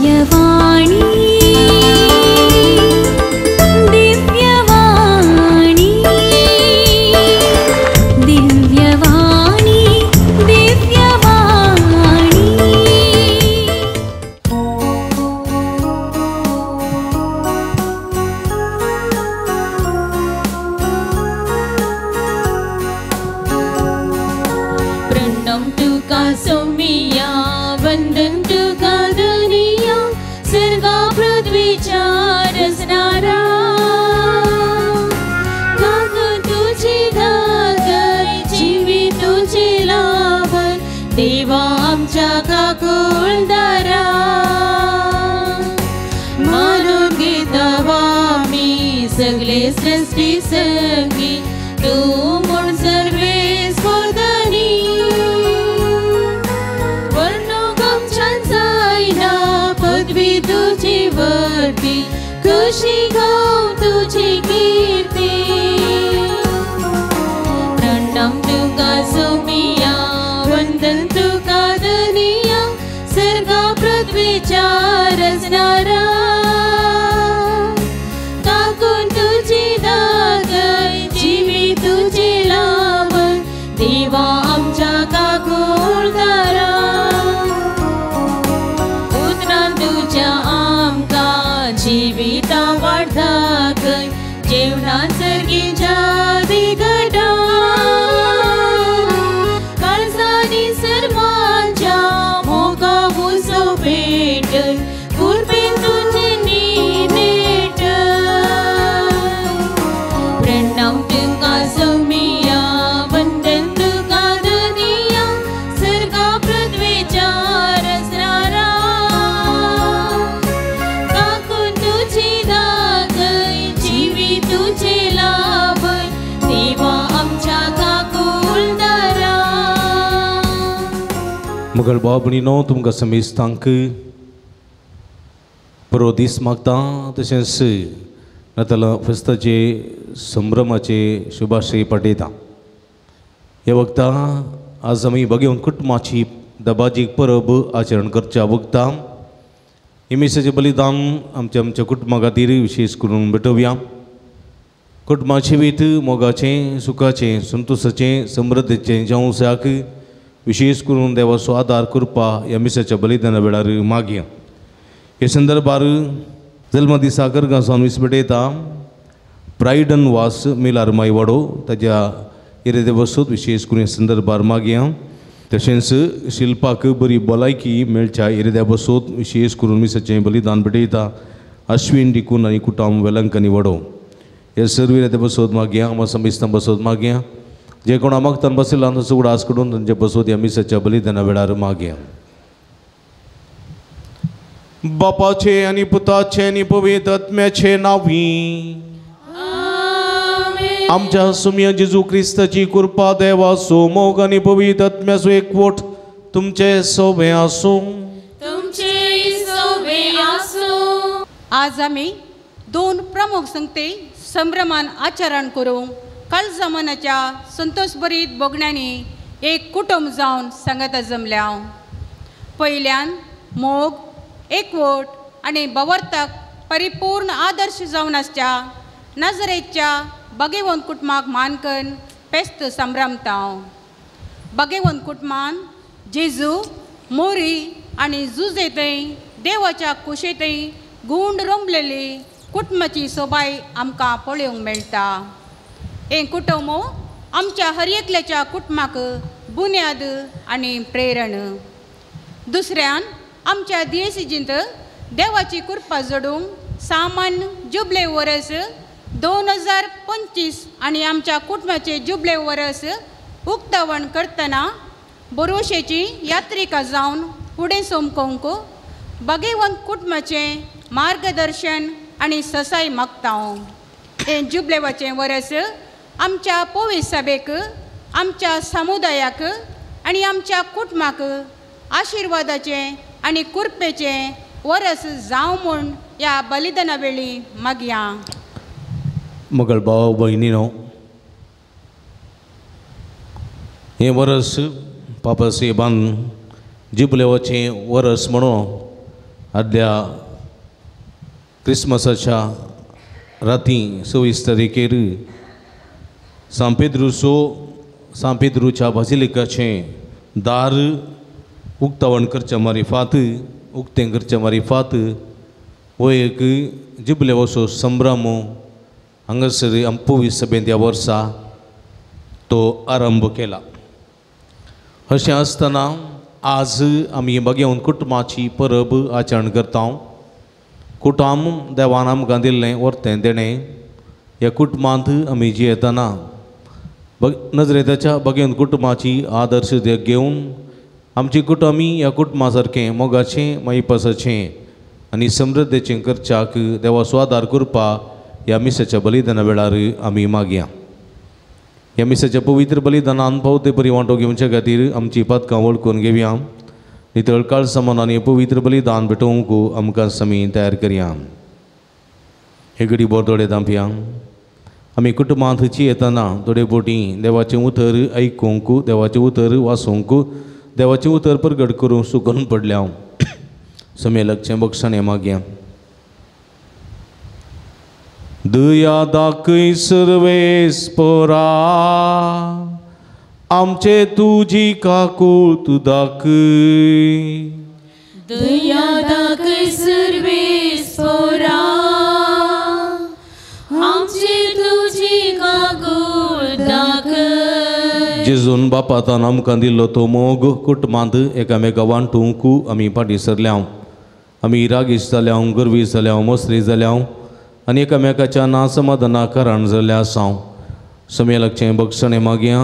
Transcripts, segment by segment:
दिव्यवाणी दिव्यवाणी दिव्यवाणी दिव्यवाणी. प्रणम तुका सोमिया वंदन तुका दुनिया सर्गा पृथ्वीच्या रचणारा गागो तुझी धाकय जीवी तुझे लाभन देवा आमच्या काकुळदारा मानून घेता आमी सगळे सृष्टी संगी तू म्हूण सर्वेस्पोर्धनी वर्णूक आमच्यान जायना पदवी तुजी वर्ती कशी गाव तुजी कीर्ती. प्रणम तुका सोमिया वंदन तुका दुनिया सर्गा पृथ्वीच्या रचणारा काकून तुझी दागय जीवी तुझे लाभन देवा आमच्या काकुळदारा उतरान तुझ्या आमकां जिविता वाडदाकय जेवणान सर्गीच्या दिगटा काळजांनी सर्वांच्या मोगा उजो पेटय कुरपेन तुझे निनेटय. प्रणम तुका सोमिया वंदन तुका दुनिया सर्गा पृथ्वीच्या रचणारा काकून तुझी दागय जीवी तुझे लाभय देवा आमच्या काकुळदारा. मगळ भाव भयणीनो तुमकां समेस्तांक बरो दीस मागता तशेंच नातालां फेस्ताचे संभ्रमाचे शुभाशय पाठयता. ह्या वखता आज आमी बगेवन कुटुंबाची दबाजीक परब आचरण करच्या वखता हे मिसाचें बलिदान आमच्या आमच्या कुटुंबा खातीर विशेष करून भेटोवया. कुटुंबाचें वेत मोगाचें सुखाचें संतोशाचें समृद्धीचें जावंक विशेष करून देवाचो आदार करपा ह्या मिसाच्या बलिदाना वेळार मागया. हे संदर्भार जल्मदिसा करगांव सावन वीस भेटयता प्रायडन वास मिलार मायवाडो ताज्या इरेदे बसूत विशेष करून हे संदर्भार मागया. तशेंच शिल्पाक बरी भलायकी मेळच्या इरेद्या बसूत विशेष करून मिसाचें बलिदान भेटयता अश्विन डिकून आनी कुटाम वेलंकनी वडो. हे सर्व इरेदे बसूत मागया. आमा समिस्तां बसूत मागया. जे कोण मागतान बशिल्लो तांचो उगडास करून तांचे बसूत ह्या मिसाच्या बलिदाना वेळार मागया. बापाचे आनी पुताचे आनी पवित्र आत्म्याचे नांवी आमच्या सुम्या जेजू क्रिस्ताची कृपा देवाचो मोग आनी पवित्र आत्म्याचो एकवट तुमचे सोबे आसूं. तुमचे सोबे आसूं. आज आमी दोन प्रमुख संगते संभ्रमान आचरण करूंक काळजा मनाच्या संतोषभरीत भोगण्यांनी एक कुटुंब जावन सांगाता जमल्या. पयल्यान मोग एकवट आनी बवर्तक परिपूर्ण आदर्श जावन आसच्या नजरेच्या बगेवन कुटुंबाक मानकन पेस्त संभ्रमता. बगेवन कुटुंबान जेजू मोरी आनी जुजेतय देवाच्या कुशेतय गुंड रोंबलेली कुटुंबाची सोबाय आमकां पळोवंक मेळटा. हें कुटुंब आमच्या हर एकल्याच्या कुटुंबाक बुन्याद आनी प्रेरण. दुसऱ्यान आमच्या दियेसीजींत देवाची कृपा जोडूंक सामान्य जुबले वरस 2025 आनी आमच्या कुटुंबाचे जुबले वरस उक्तावण करतना बरोशेची यात्रिका जावन फुडें सोमकोंक बगेवंत कुटुंबाचें मार्गदर्शन आनी ससाय मागता. हें जुबलेवाचें वरस आमच्या पोवीस सभेक आमच्या समुदायाक आनी आमच्या कुटुंबाक आशिर्वादाचें आनी कृपेचें वरस जावं म्हूण ह्या बलिदाना वेळी मागया. मगळ भाव भयणीनो हें वरस पापा साहेबान जिबलेवाचें वरस म्हणून आदल्या क्रिसमसाच्या राती 26 तारखेर सांपेद्रूचो सांपेद्रूच्या बाजिलिकाचें दार उक्तावण करच्या मारिफात उक्तें करच्या मारिफात हो एक जिबले असो संभ्रम हांगासर पवित्र सभेंत ह्या वर्सा तो आरंभ केला. अशें आसतना आज आमी बगेवन कुटुंबाची परब आचरण करता. कुटुंब देवान आमकां दिल्लें वर्तें देणें. ह्या कुटुंबांत आमी जियेतना नजरेताच्या बगेवन कुटुंबाची आदर्श देख घेवन आमची कुटुंबी ह्या कुटुंबा सारकें मोगाचें माईपासाचें आनी समृद्धेचें करच्याक देवाचो आदार करपा ह्या मिसाच्या बलिदाना वेळार आमी मागया. ह्या मिसाच्या पवित्र बलिदानान पावते परी वांटो घेवचे खातीर आमची पदकां वळखून घेवया. नितळ काळसां मनान पवित्र बलिदान भेटोवंक आमकां समी तयार करया. हे घडी बोर दोळे धांपया. आमी कुटुंबांत येतना थोडे बोटी देवाचें उतर आयकूंक देवाचें उतर वाचूंक देवाचें उतर प्रगट करूंक सुकून पडल्या. समे लागचें बक्षाणें मागया. दया दाखय सर्वेस्परा आमचे तुजी काकूळ तूं दाखय. दया दाखय सर्वेस्परा आमचे तुजी काकूळ दाखय. जेजून बापातान आमकां दिल्लो तो मोग कुटुंबांत एकामेका वांटूंक आमी फाटीं सरल्या. आमी रागीश जाल्या, गर्वी जाल्या, मसरी जाल्या आनी एकामेकाच्या ना समाधाना कारण जाल्लें आसा. समय लागचें बक्षणें मागया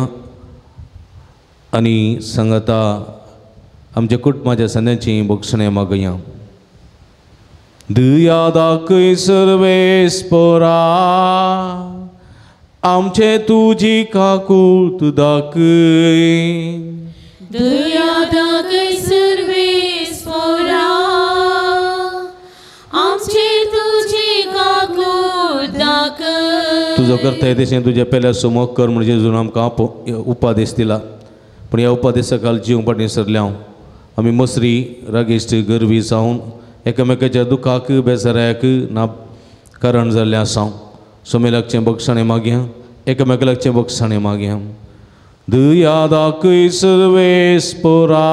आनी सांगता आमच्या कुटुंबाच्या संद्याची बक्षणें मागया. दया दाखय सर्वेस्परा आमचे तुजी काकूळ तूं दाखय. दया दाखय सर्वेस्परा आमचे तुजी काकूळ दाखय. तुजो करताय तशें तुज्या पेल्या समोग कर म्हणजे जेजून आमकां उपादेश दिला. पूण ह्या उपादेशा खाल जीव फाटीं सरल्या. आमी मसरी रागेश्ट गर्वी जावन एकामेकाच्या दुखाक बेजाराक ना कारण जाल्लें आसा. समे लागचें बक्षाणें मागया. एकामेका लागचें बक्षाणें मागया. दया दाखय सर्वेस्परा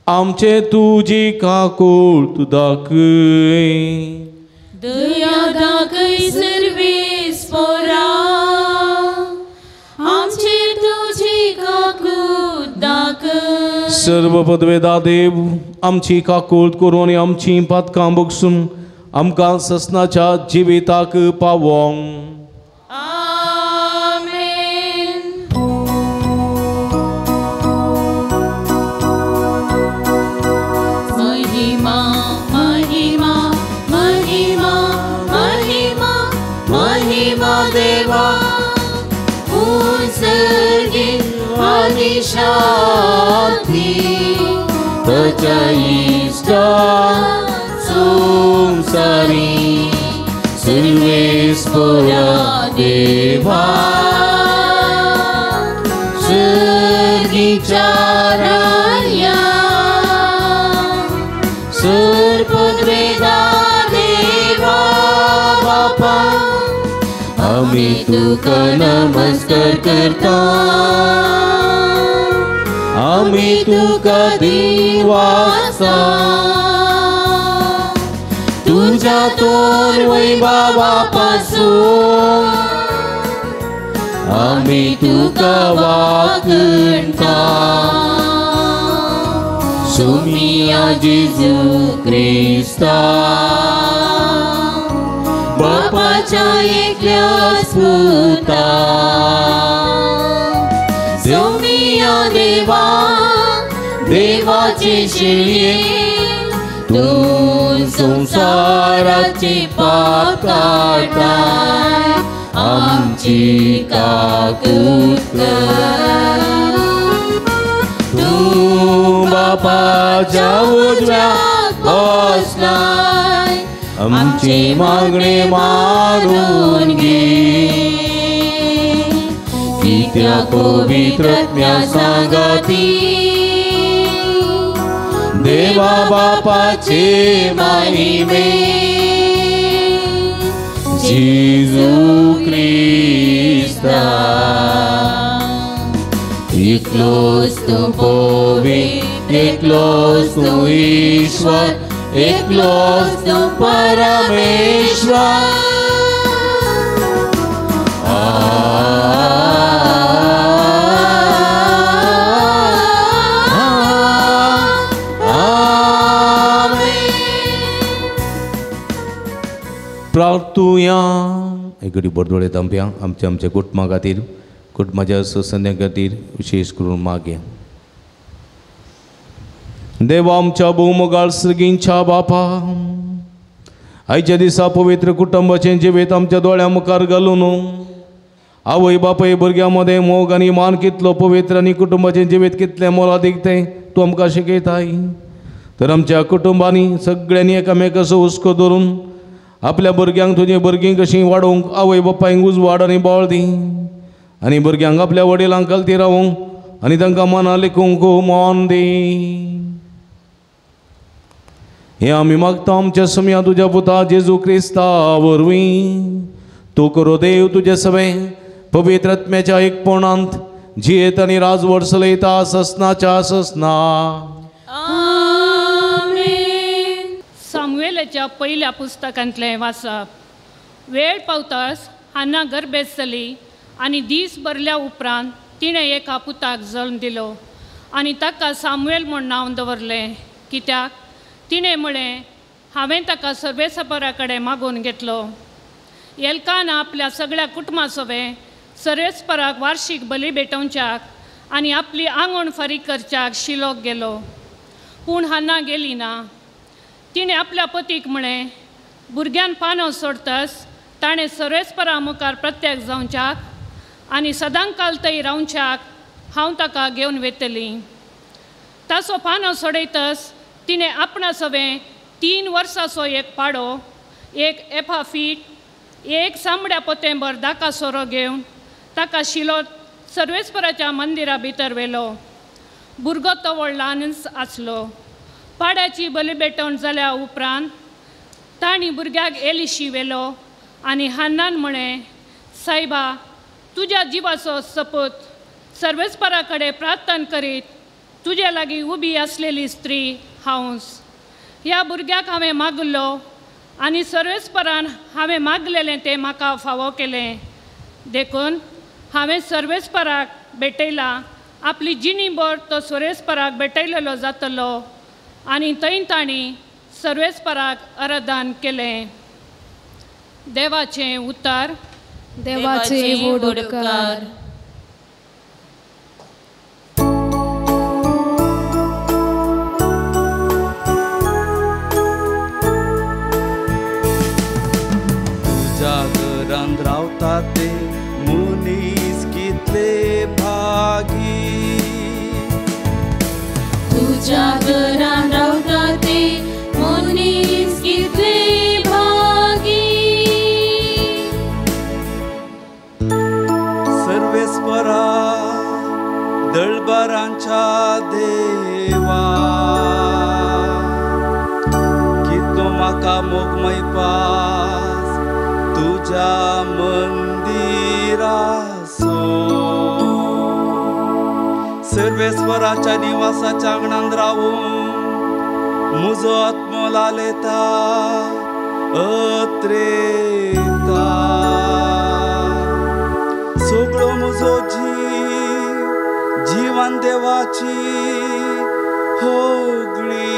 आमचे तुजी काकूळ तूं दाखय. दया दाखय सर्वेस्परा आमचे तुजी काकूळ दाखय. सर्व पदवेदा देव आमची काकूळ करून आनी आमची पातकां बगसून आमकां ससनाच्या जिविताक पावोंक. आमेन. महिमा महिमा महिमा महिमा महिमा देवा उत्सर्गी आनी शांती ताच्या इश्टा संसारी सर्वेस्परा देवा सर्गीच्या राया सर्पद्वेदा देवा बापा आमी तुका नमस्कार करता. आमी तुका दिवासा तुझ्या तोर वैभवापासून आमी तुका वाकणता. सुमिया जेजू क्रिस्ता बापाच्या एकल्याच पुता सोमिया देवा देवाचे शिळये तूं संवसाराचे पाप काडटाय आमची काकूत कर. तूं बापाच्या उजव्याक बसलाय आमची मागणी मानून घे. कित्याक पवित्र आत्म्या सांगाती देवा बापाचे महिमे जेजू क्रिस्ता एकलोच तूं पवी एकलोच तूं ईश्वर एकलोच तूं परमेश्वर प्रार्थुया एक घडी बरदोळे तांपया आमच्या आमच्या कुटुंबा खातीर कुटुंबाच्या ससन्या खातीर विशेष करून मागया. देवा आमच्या भोवमोगाळ सर्गींच्या बापा आयच्या दिसा पवित्र कुटुंबाचें जिवीत आमच्या दोळ्यां मुखार घालून आवय बापाय भुरग्यां मदें मोग आनी मान कितलो पवित्र आनी कुटुंबाचें जिवीत कितलें मोलादीक तें तूं आमकां शिकयताय. तर आमच्या कुटुंबांनी सगळ्यांनी एकामेकाचो हुस्को धरून आपल्या भुरग्यांक तुजी भुरगीं कशीं वाडोवंक आवय बापायंक उजवाड आनी बळ दी आनी भुरग्यांक आपल्या वडिलांक कलती रावूंक आनी तांकां मनां लेखूंक मन दी. हें आमी मागता आमच्या समया तुज्या पुता जेजू क्रिस्ता वरवीं. तूं करो देव तुजे सवें पवित्र आत्म्याच्या एकपणांत जियेत आनी राजवट चलयता ससनाच्या ससना. सामुएलाच्या पयल्या पुस्तकांतलें वाचप. वेळ पावताच हान्ना गर्भेस्त जाली आनी दीस भरल्या उपरांत तिणें एका पुताक जल्म दिलो आनी ताका सामुएल म्हूण नांव दवरलें कित्याक तिणें म्हळें हांवें ताका सर्वेसपरा कडेन मागून घेतलो. एल्काना आपल्या सगळ्या कुटुंबा सवें सर्वेस्पराक वार्शीक बली भेटोवच्याक आनी आपली आंगवण फारीक करच्याक शिलोक गेलो पूण हान्ना गेली ना. तिणें आपल्या पतीक म्हळें भुरग्यान पानो सोडताच ताणें सर्वेस्परा मुखार प्रत्यक्ष जावच्याक आनी सदांकाल थंय रावच्याक हांव ताका घेवन वेतली. ताचो पानो सोडयतच तिणें आपणा सवें 3 वर्सांचो एक पाडो एक एफा फीट एक सामड्या पोतेंबर दाका सोरो घेवन ताका शिलो सर्वेस्पराच्या मंदिरा भितर व्हेलो. भुरगो तो व्हडल्यानच आसलो. पाड्याची बली भेटवण जाल्या उपरांत तांणी भुरग्याक एलिशी व्हेलो आनी हान्नान म्हळें सायबा तुज्या जिवाचो सपूत सर्वेस्परा कडेन प्रार्थना करीत तुजे लागीं उबी आसलेली स्त्री हांवच. ह्या भुरग्याक हांवें मागलो आनी सर्वेस्परान हांवें मागलेलें तें म्हाका फावो केलें देखून हांवें सर्वेस्पराक भेटयला. आपली जिणी भर तो सर्वेस्पराक भेटयलेलो जातलो. आनी थंय तांणी सर्वेस्पराक आराधन केलें. देवाचें उतार. देवाचे व्हड उपकार. तुज्या घरांत रावता ते मनीस कितले भागी तुज्या घरांत रावता ते मनीस कितले भागी. सर्वेस्परा दळबरांच्या देवा कितलो म्हाका मोगमय पास तुज्या मंदिरासो. सर्वेस्वराच्या निवासाच्या आंगणांत रावून म्हजो आत्मो लालेता अत्रेता. सगळो म्हजो जीव जिवान देवाची होगळी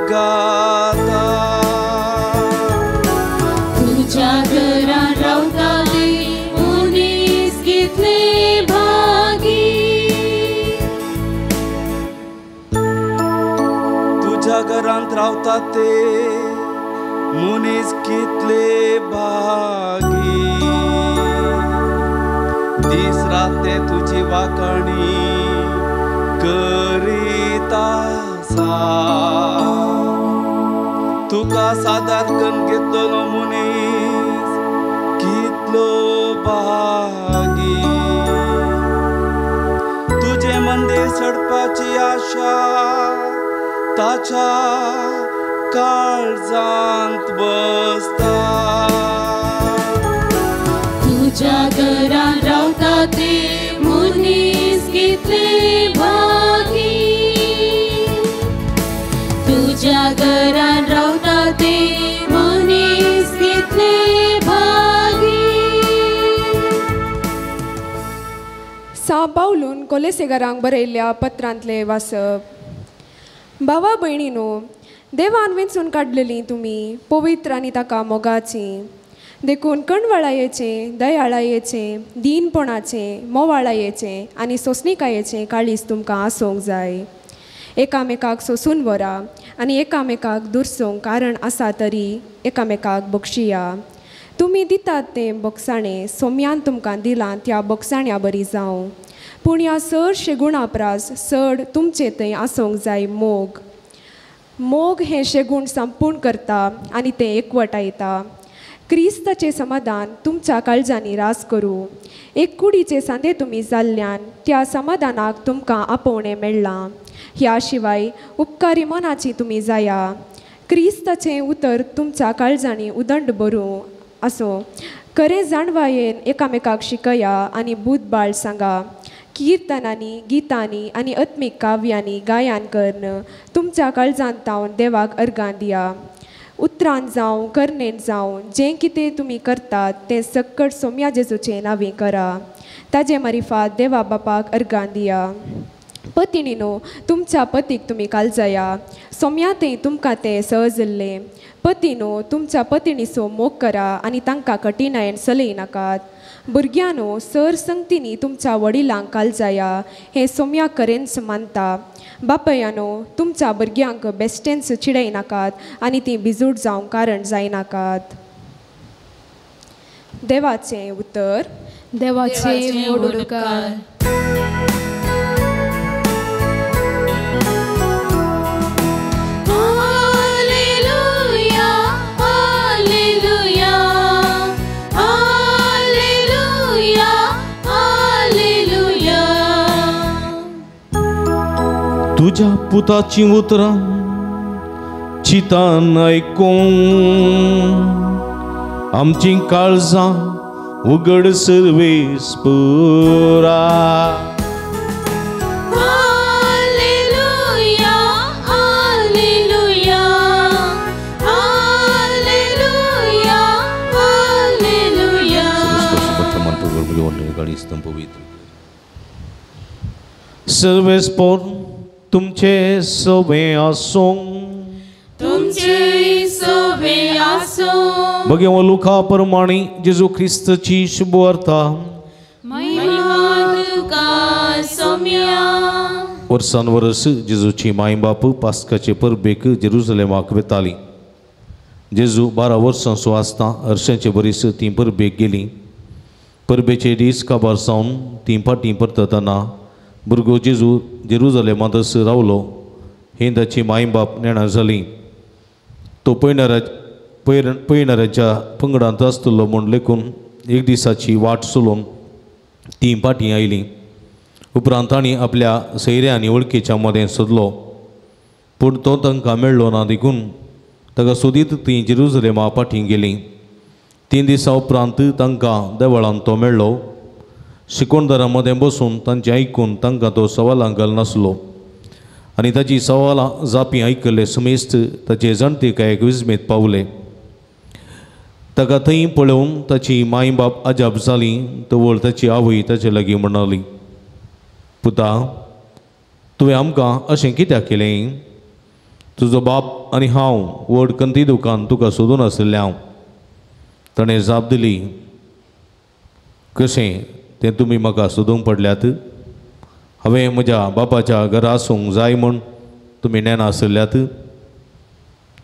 गाता. तुज्या घरांत रावता ते मनीस कितले भागी. तुज्या घरांत रावता ते मनीस कितले भागी. दीस रात ते तुजी वाखाणी करीत आसा. तुका सादार कन्न घेतलो मनीस कितलो भागी. तुजें मंदीर चडपाची आशा ताच्या काळजांत बसता. तुज्या घरान रावता ते मनीस कितले भागी, तुज्या घरान रावता ते मनीस कितले भागी. सां पावलून कोलेसेगारांक बरयल्ल्या पत्रांतलें वाचप. भावा भयणीनो, देवान वेंचून काडलेलीं तुमी पवित्र आनी ताका मोगाचीं, देखून कणवळायेचें, दयाळायेचें, दीनपणाचें, मोवाळायेचें आनी सोंसणिकायेचें काळीज तुमकां आसूंक जाय. एकामेकाक सोंसून व्हरा आनी एकामेकाक दुरसूंक कारण आसा तरी एकामेकाक बक्षिया. तुमी दितात तें बोगसाणें सोम्यान तुमकां दिलां त्या बोगसाण्या बरी जावं. पूण ह्या चडशे गुणा प्रास चड तुमचे थंय आसूंक जाय मोग. मोग हें शेगूण संपूर्ण करता आनी तें एकवटायता. क्रिस्ताचें समाधान तुमच्या काळजांनी रास करूं. एक कुडीचे सांदे तुमी जाल्ल्यान त्या समाधानाक तुमकां आपोवणें मेळ्ळां. ह्या शिवाय उपकारी मनाची तुमी जाया. क्रिस्ताचें उतर तुमच्या काळजांनी उदंड भरूं आसूं. खरें जाणवायेन एकामेकाक शिकया आनी बूद बाळ सांगा. किर्तनांनी, गितांनी आनी आत्मीक काव्यांनी गायन करून तुमच्या काळजांत तावन देवाक अर्गां दिया. उतरान जावं करणेन जावं जें कितें तुमी करतात तें सक्कड सोम्या जेजूचें नांवी करा. ताजे मारिफात देवा बापाक अर्गां दिया. पतिणीनो, तुमच्या पतीक तुमी कालजया. सोम्या तें तुमकां तें सहजल्लें. पतीनो, तुमच्या पतिणीचो मोग करा आनी तांकां कठिणायेन चलय नाकात. भुरग्यांनो, सर संगतींनी तुमच्या वडिलांक कालजया हें सोम्या करेंच मानता. बापयानो, तुमच्या भुरग्यांक बेश्टेंच चिडय नाकात आनी तीं बिजूट जावंक कारण जायनाकात. देवाचें उतर. देवाचें व्हड उपकार. तुज्या पुताचीं उतरां चितान आयकून आमचीं काळजां उगड सर्वेस पुरा. Hallelujah, hallelujah, hallelujah, hallelujah. सर्वेस पोर तुमचे सवे आसूं, तुमचे सवे आसूं. भगवान लुका प्रमाणे जेजू ख्रिस्ताची शुभवार्ता. महिमा तुका सोम्या. वर्सान वर्स जेजूची माय बाप पास्काचे परबेक जेरुजलेमाक वेताली. जेजू 12 वर्सांचो आसता हरशांचे बरीस तीं परबेक गेलीं. परबेचे दीस काबार जावन तीं फाटीं परततना भुरगो जेजू जेरुजलेमांतच रावलो ही ताची माय बाप नेणा जाली. तो पयणाऱ्याच्या पंगडांत आसतलो म्हूण लेखून एक दिसाची वाट चलोवन तीं फाटीं आयलीं. उपरांत तांणी आपल्या सैऱ्या आनी वळखीच्या मदें सोदलो, पूण तो तांकां मेळ्ळो ना. देखून ताका सोदीत तीं जेरुजलेमा फाटीं गेलीं. 3 दिसां उपरांत तांकां देवळांत तो मेळ्ळो. शिकोणदारां मदें बसून तांचें आयकून तांकां तो सवालां घालनासलो आनी ताची सवालां जापी आयकल्ले समेस्त ताचे जाणटेकायेक विजमेत पावले. ताका थंय पळोवन ताची माय बाप अजाप जाली. तवळ ताची आवय ताचे लागीं म्हणाली, पुता, तुवें आमकां अशें कित्याक केलें? तुजो बाप आनी हांव व्हड कंती दुकान तुका सोदून आशिल्लें हांव. ताणें जाप दिली, कशें तें तुमी म्हाका सोदूंक पडल्यात? हांवें म्हज्या बापाच्या घरा आसूंक जाय म्हूण तुमी नेणा आशिल्ल्यात?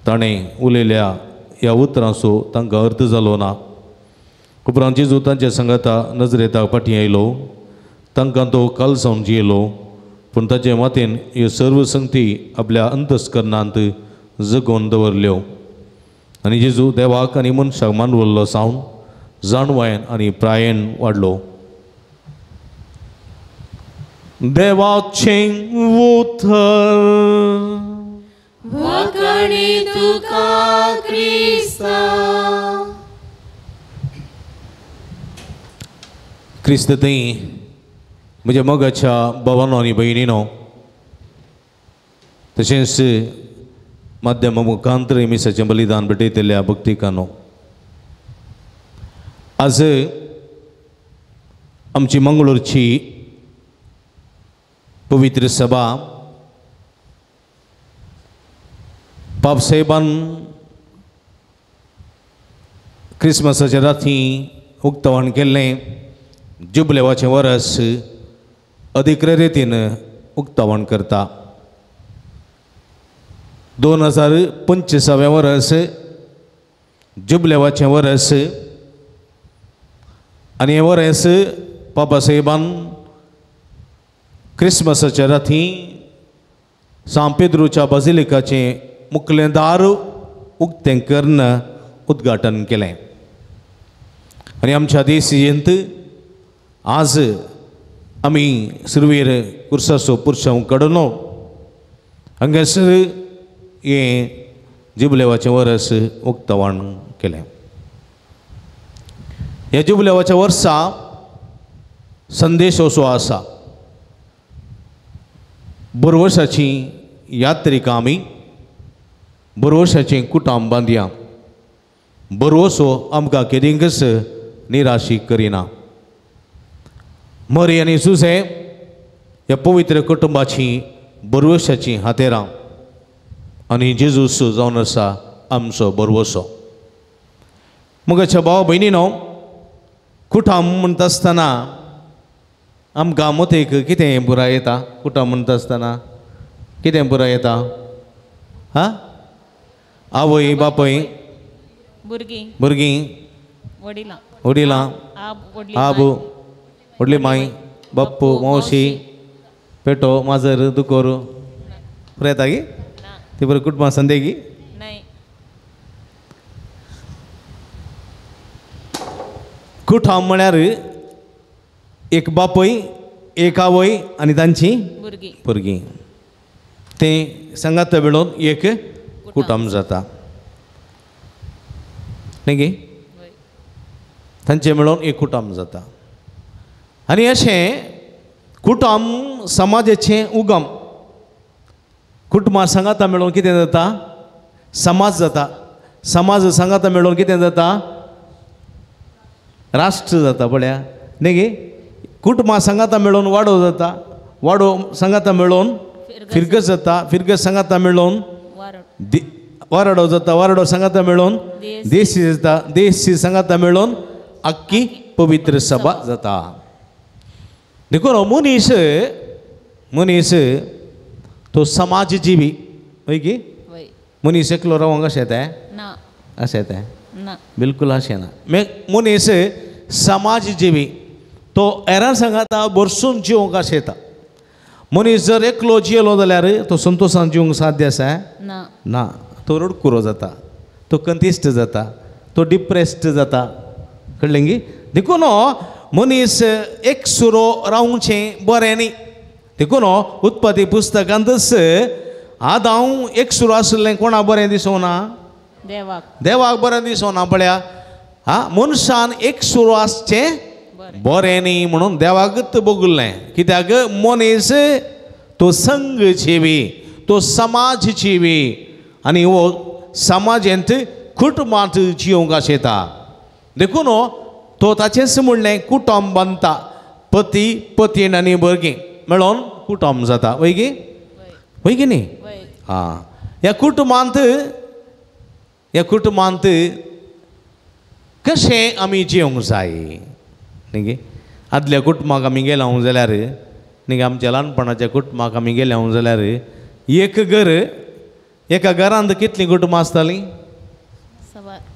ताणें उलयल्या ह्या उतरांचो तांकां अर्थ जालो ना. उपरांत जेजू तांच्या सांगाता नजरेताक फाटीं आयलो. तांकां तो कालसावन जियेलो, पूण ताचे मातेन ह्यो सर्व संगती आपल्या अंतस्करणांत जगोवन दवरल्यो. आनी जेजू देवाक आनी मनशाक मानवल्लो सावन जाणवायन आनी प्रायेन वाडलो. देवाचें उतर. वाखाणी तुका क्रिस्ता. क्रिस्त थंय म्हज्या मोगाच्या भावानो आनी भयणीनो, तशेंच माध्यमा मुखांतर मिसाचें बलिदान भेटयतल्या भक्तिकानो, आज आमची मंगळूरची पवित्र सभा पापसाहेबान क्रिसमसाच्या राती उक्तावण केल्लें जुबलेवाचें वरस अधिकृत रितीन उक्तावण करता. 2025 वरस जुबलेवाचें वरस आनी हें वरस बाबासाहेबान क्रिसमसाच्या राती सांत पेद्रूच्या बाजिलिकाचें मुखलें दार उक्तें करून उद्घाटन केलें. आनी आमच्या देशींत आज आमी सुरवेर कुर्साचो पुरसांव काडून हांगासर हें जुबलेवाचें वरस उक्तावण केलें. ह्या जुबलेवाच्या वर्सा संदेश असो आसा, बरवसाची यात्रिका आमी बरवसाचें कुटुंब बांदया, बरवसो आमकां केदींकच निराशी करिना. मरी आनी जुझे ह्या पवित्र कुटुंबाची बरवसाची हातेरां आनी जेजूस जावन आसा आमचो बरवसो. मगाच्या भाव भयणीनो, कुटुंब म्हणटा आसतना आमकां मतेक कितें पुराय येता? कुटुंब म्हणटा आसतना कितें पुराय येता? हा, आवय बापूय, भुरगीं, भुरगीं, वडिलां, वडिलां, आबू, व्हडली माय, बाप्पू, मावशी, पेटो, माजर, दुकोर पुराय येता की ती बरें कुटुंबां संदे की? कुटुंब म्हळ्यार एक बापूय, एक आवय आनी तांची भुरगीं, तें सांगात मेळून एक कुटुंब जाता न्ही गे? तांचें मेळून एक कुटुंब जाता. आनी अशें कुटुंब समाजाचें उगम. कुटुंबां सांगाता मेळून कितें जाता? समाज जाता. समाज सांगाता मेळून कितें जाता? राष्ट्र जाता. पळया न्ही गे? कुटुंबां सांगाता मेळून वाडो जाता, वाडो सांगाता मेळून फिरगस जाता, फिरगस सांगाता मेळून वाराडो जाता, वाराडो सांगाता मेळून देशी जाता, देशी सांगाता मेळून आख्खी पवित्र सभा जाता. देखून मनीस, मनीस तो समाज जिवी हय की? मनीस एकलो रावंक अशें येता? अशें येता? बिलकूल अशें ना. मनीस समाज जिवी, तो हेरां सांगाता भरसून जिवंक अशें येता. मनीस जर एकलो जियेलो जाल्यार तो संतोशान जिवंक साध्य आसा? ना. तो रडकुरो जाता, तो कंतिश्ट जाता, तो डिप्रेस्ड जाता. कळ्ळें गी? देखून मनीस एक सुरो रावचें बरें न्ही. देखून उत्पत्ती पुस्तकांतच आदांव एक सुरो आशिल्लें कोणा बरें दिसोना? देवाक. देवाक बरें दिसोना. पळया, हा, मनशान एक सुरो आसचें बरें न्ही म्हणून देवाकच बगुल्लें. कित्याक? मनीस तो संघ जिवी, तो समाज जिवी आनी हो समाजेंत कुटुंबांत जिवंक आशेता. देखून तो ताचेंच म्हणलें कुटुंब बांदता, पती पतीण आनी भुरगीं मेळोन कुटुंब जाता. वय गी? वय की न्ही? आं, ह्या कुटुंबांत, ह्या कुटुंबांत कशें आमी जिवंक जाय न्ही गे? आदल्या कुटुंबाक आमी गेल्या जाल्यार न्ही गे, आमच्या ल्हानपणाच्या कुटुंबाक आमी गेल्या जाल्यार एक घर, एका घरांत कितलीं कुटुंबां आसतालीं?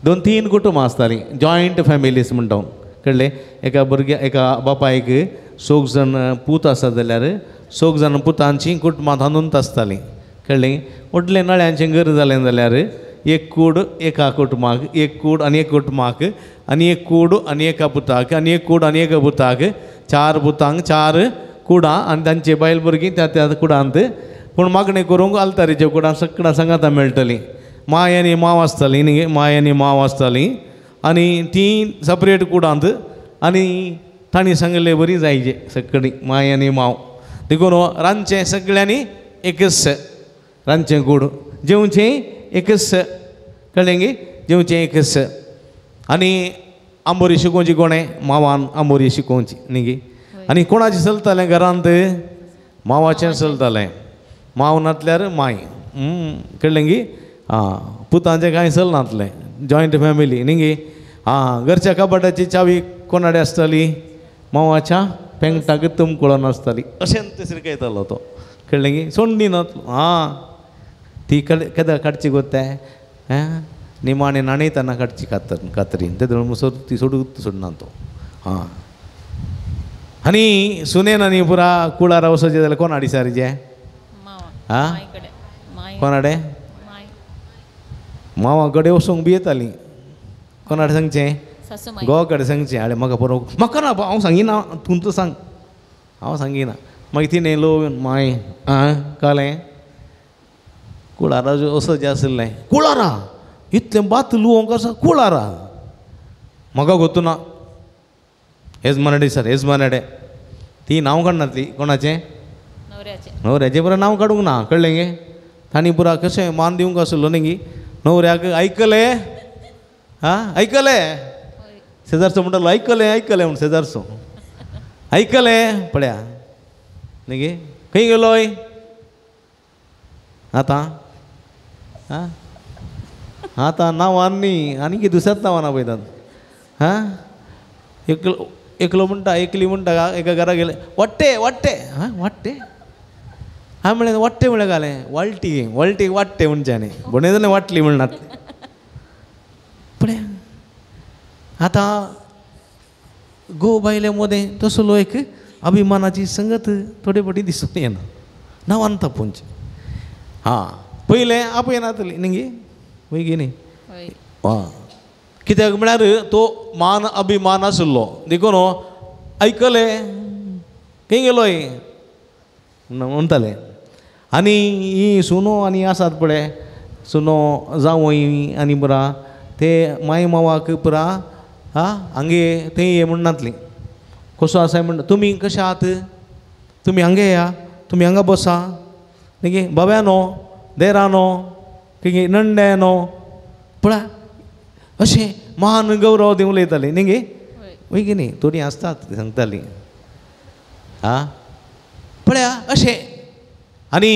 2-3 कुटुंबां आसतालीं. जॉयंट फॅमिलीज म्हणटा. कळ्ळें? एका भुरग्या, एका बापायक 6 जाण पूत आसा जाल्यार 6 जाण पुतांचीं कुटुंबां तातूंत आसतालीं. कळ्ळें? व्हडलें नळ्यांचें घर जालें जाल्यार एक कूड एका कुटुंबाक, एक कूड आनी एक कुटुंबाक, आनी एक कूड आनी एका पुताक, आनी एक कूड आनी एका पुताक, 4 पुतांक 4 कुडां आनी तांचे बायल भुरगीं त्या त्या कुडांत. पूण मागणें करूंक आल्तारीच्या कुडान सगळ्यां सांगाता मेळटलीं. माय आनी मांव आसताली न्ही, माय आनी मांव आसताली आनी ती सपरेट कुडांत आनी तांणी सांगिल्ले बरी जायचे सगळीं माय आनी मांव. देखून रांदचें सगळ्यांनी एकच रांदचें कूड, जेवचें एकच, कळ्ळें गे, जेवचें एकच. आनी आंबोरी शिकोवची कोणें? मावान आंबोरी शिकोवची न्ही गे. आनी कोणाचें चलतालें घरांत? मावाचें चलतालें. माव नातल्यार माय, कळ्ळें गे. आं, पुतांचें कांय चलनातलें, जॉयंट फॅमिली न्ही गे. आं, घरच्या कपाटाची चावी कोणाडे आसताली? मावाच्या पेंगटाक तुमकळोन आसताली. अशें तिसरी येतालो तो, कळ्ळें गे. सोंडी नातलो. आं, ती केदा काडची गोत्ताय निमाणें न्हाणयतना काडची कातर कातरीन ते ती सोडून सोडना तो. आं, आनी सुनेन आनी पुरा कुळारा वचचें जाल्यार कोण हाडी सारचें? आं, कोणाडे? मावा कडेन वचूंक बी येताली. कोणाडे सांगचें? घोवा कडेन सांगचें, आळे म्हाका बरो म्हाका ना हांव सांगिना, तूं सांग, हांव सांगिना. मागीर तिणें लो माय आं कळ्ळें कुळारा वचचें आशिल्लें. कुळारा इतलें भात लुवोंक आसा कुळारा म्हाका गोतू ना. येजमानाडे सर, येजमानाडे ती नांव काडनातली कोणाचें? न्हवऱ्याचें पुरा नांव काडूंक ना, कळ्ळें गे. तांणी पुरा कशें मान दिवंक आसलो न्ही गे न्हवऱ्याक. आयकलें? आं, आयकलें? शेजारचो म्हणटालो आयकलें आयकलें म्हूण. शेजारचो आयकलें पळया न्ही गे. खंय गेलोय आतां? आं, आतां नांवान न्ही आनी कितें दुसऱ्याच नांवान आपयतात. हां, एकलो एकलो म्हणटा, एकली म्हणटा एका घरा गेले वाट्टे वाट्टे. हां, वाट्टे? हांवें म्हणलें वाट्टे म्हणल्यार घालें वाळटी वाळटी वाट्टे म्हणचें न्ही, बोणे जाल्यार वाटली म्हणनात. पळय आतां घोव बायले मदें तसलो एक अभिमानाची संगत थोडे फावटी दिसून येना, नांवान तापोवचें. हां, पयलें आपयनातली न्ही गे, वय गे न्ही. आं, कित्याक म्हळ्यार तो मान अभिमान आशिल्लो देखून आयकलें खंय गेलोय म्हणटाले. आनी ही सुनो आनी आसात पळय सुनो जावय आनी पुरा ते माय मावाक पुरा आं हांगे थंय ये म्हणनातली. कसो आसा म्हणटा तुमी कशे आहात, तुमी हांगे या, तुमी हांगा बसा न्ही गे, बाब्यानो देरानो कितें नंड्यानो पळय अशें महान गौरव दिवन उलयताली न्ही गे. वय गे न्ही, थोडीं आसतात सांगतालीं. आं, पळया अशें. आनी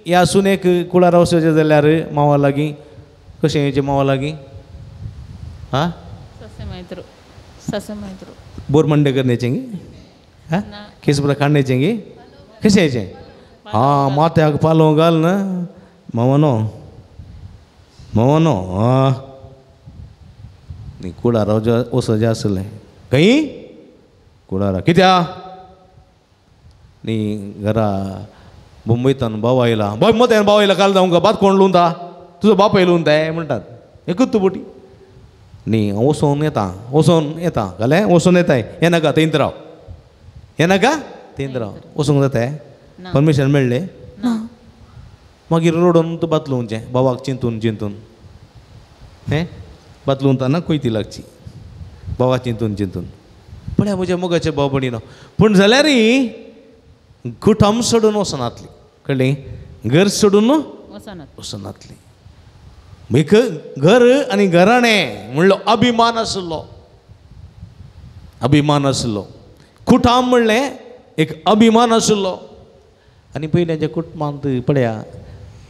ह्या सुनेक कुळारा वचचें जाल्यार मावा लागीं कशें येवचें? मावा लागीं आं बोर मंडे करण्याचें गे, आं केस पुरा काडण्याचें गे, कशें येचें? आं, माथ्याक पालो घाल ना मावानो मावानो. आं, न्ही कुळारा वचचें आसलें खंय कुळारा कित्या न्ही घरा मुंबयतान भाव आयला, बाय मतान भाव आयला काल जावंक भात कोण लुंता, तुजो बापूय लुंताय म्हणटात. एकूच तूं बोटी न्ही हांव वचोन येता, वचोन येता, घालें वचोन येताय, येनाका थंयत राव, येनाका थंयत राव, वचूंक जाताय? परमिशन मेळ्ळें ना. मागीर रडोन तूं भात लुवचें भावाक चिंतून चिंतून, हें भात लुवताना कोयती लागची भावाक चिंतून चिंतून. पळया म्हज्या मोगाचे भाव भयणीनो, पूण जाल्यारय कुटुंब सोडून वचनातली, कळ्ळें? घर सोडून वचनातली. एक घर आनी घराणें म्हणलो अभिमान आशिल्लो, अभिमान आशिल्लो. कुटुंब म्हणलें एक अभिमान आशिल्लो. आनी पयल्याच्या कुटुंबांत पळया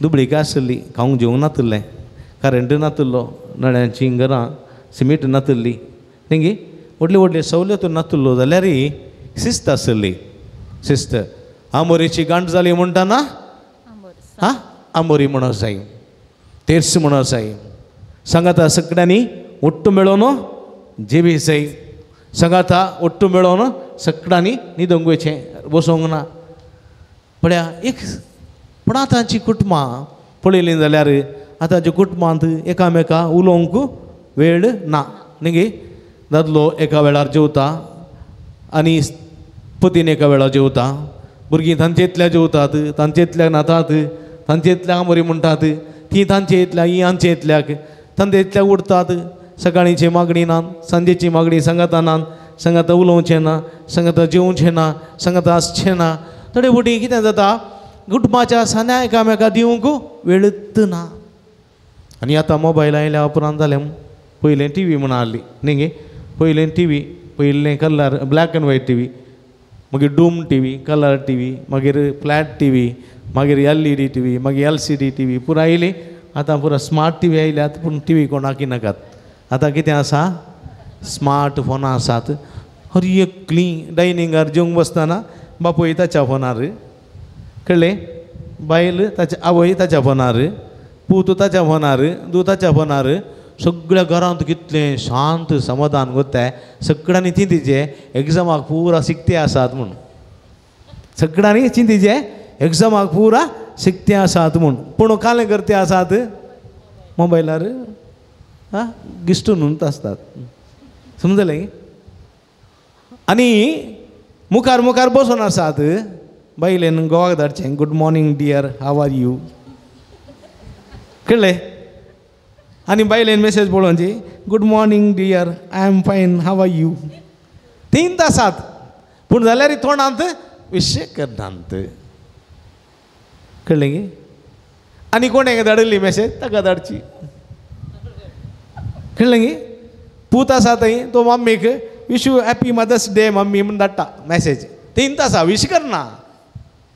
दुबळीक आशिल्ली, खावंक जेवंक नातिल्लें, करंट नातिल्लो, नळ्यांचीं घरां, सिमीट नातिल्ली न्ही गे, व्हडले व्हडले सवलत्यो नातिल्लो जाल्यारय शिस्त आशिल्ली. शिस्त. आंबोरीची गांठ जाली म्हणटाना आं आंबोरी म्हणूंक जाय, तेर्स म्हणूंक जाय, सांगाता सगळ्यांनी ಒಟ್ಟು मेळोवन जेवी जाय, सांगाता ಒಟ್ಟು मेळोवन सगळ्यांनी न्हिदोंक वयचें, बसोंक ना. पळया एक पूण आतांची कुटुंबां पळयलीं जाल्यार आतांच्या कुटुंबांत एकामेका उलोवंक वेळ ना न्ही गे. दादलो एका वेळार जेवता आनी पतीन एका वेळार जेवता, भुरगीं तांचेतल्या जेवतात, तांचेतल्या न्हातात, तांचेतल्या बरी म्हणटात, ती तांचे इतल्या ही आमचे इतल्याक तांचे इतल्याक उठतात. सकाळीची मागणी ना, सांजेची मागणी सांगाता ना, सांगाता उलोवचें ना, सांगाता जेवचें ना, सांगाता आसचें ना. थोडे फावटी कितें जाता, कुटुंबाच्या सान्या एकामेका दिवंक वेळूच ना. आनी आतां मोबायल आयल्या उपरांत जालें, पयलें टी व्ही म्हूण आहली न्ही गे, पयलें टी व्ही, पयलें colour black and white T V, मागीर Doom T V, colour T V, मागीर फ्लॅट टी व्ही, मागीर L E D T V, मागीर L C D T V पुरा आयली. आतां पुरा स्मार्ट टी व्ही आयल्यात, पूण टी व्ही कोणाक नाकात. आतां कितें आसा, स्मार्ट फोनां आसात. हर एकली डायनिंगार जेवंक बसतना बापूय ताच्या फोनार, कळ्ळें, बायल ताच्या, आवय ताच्या फोनार, पूत ताच्या फोनार, धूव ताच्या फोनार. सगळ्या घरांत कितलें शांत समाधान करताय. सगळ्यांनी चिंतीचें एग्जामाक पुरा शिकते आसात म्हूण, सगळ्यांनी चिंतीचें एग्जामाक पुरा शिकते आसात म्हूण, पूण कालें करते आसात मोबायलार आं गिश्टून आसतात. समजलें? आनी मुखार मुखार बसून आसात, बायलेन गोवाक धाडचें, good morning dear, how are you, कळ्ळें? आनी बायलेन मेसेज पळोवची, good morning dear, I am fine, how are you. तीन आसात, पूण जाल्यार तोंडांत विशय करनात. कळ्ळें गे? आनी कोणें धाडिल्ली मेसेज ताका धाडची. कळ्ळें गे? पूत आसा थंय, तो मम्मीक wish you happy mother's day mummy म्हूण धाडटा मॅसेज. तीन आसा, विश करना,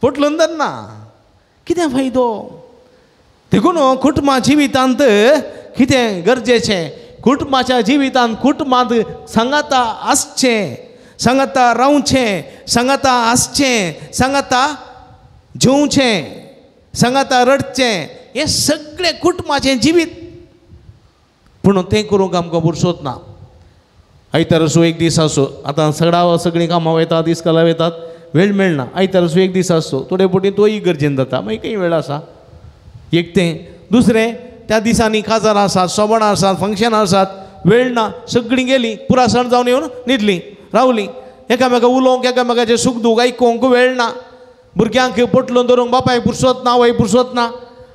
पोटलून धरना, कितें फायदो? देखून कुटुंबा जिवितांत कितें गरजेचें, कुटुंबाच्या जिवितांत कुटुंबांत सांगाता आसचें, सांगाता रावचें, सांगाता आसचें, सांगाता जेवचें, सांगाता रडचें, हें सगळें कुटुंबाचें जिवीत. पूण तें करूंक आमकां पुरसोत ना. आयतार एक दीस आसो, आतां सगळा सगळीं कामां वयतात, इस्कोला वयतात, वेळ मेळना. आयतार एक दीस आसचो, थोडे फावटी तोय गरजेन जाता, मागीर खंय वेळ आसा. एक तें, दुसरें त्या दिसांनी काजारां आसात, सोबणां आसात, फंक्शनां आसात, वेळ ना. सगळीं गेलीं, पुरा सण जावन येवन न्हिदलीं रावलीं, एकामेका उलोवंक, एकामेकाचें सूख दूख आयकूंक वेळ ना. भुरग्यांक पोटलून धरूंक बापायक पुरसोत ना, आवय पुरसोत ना,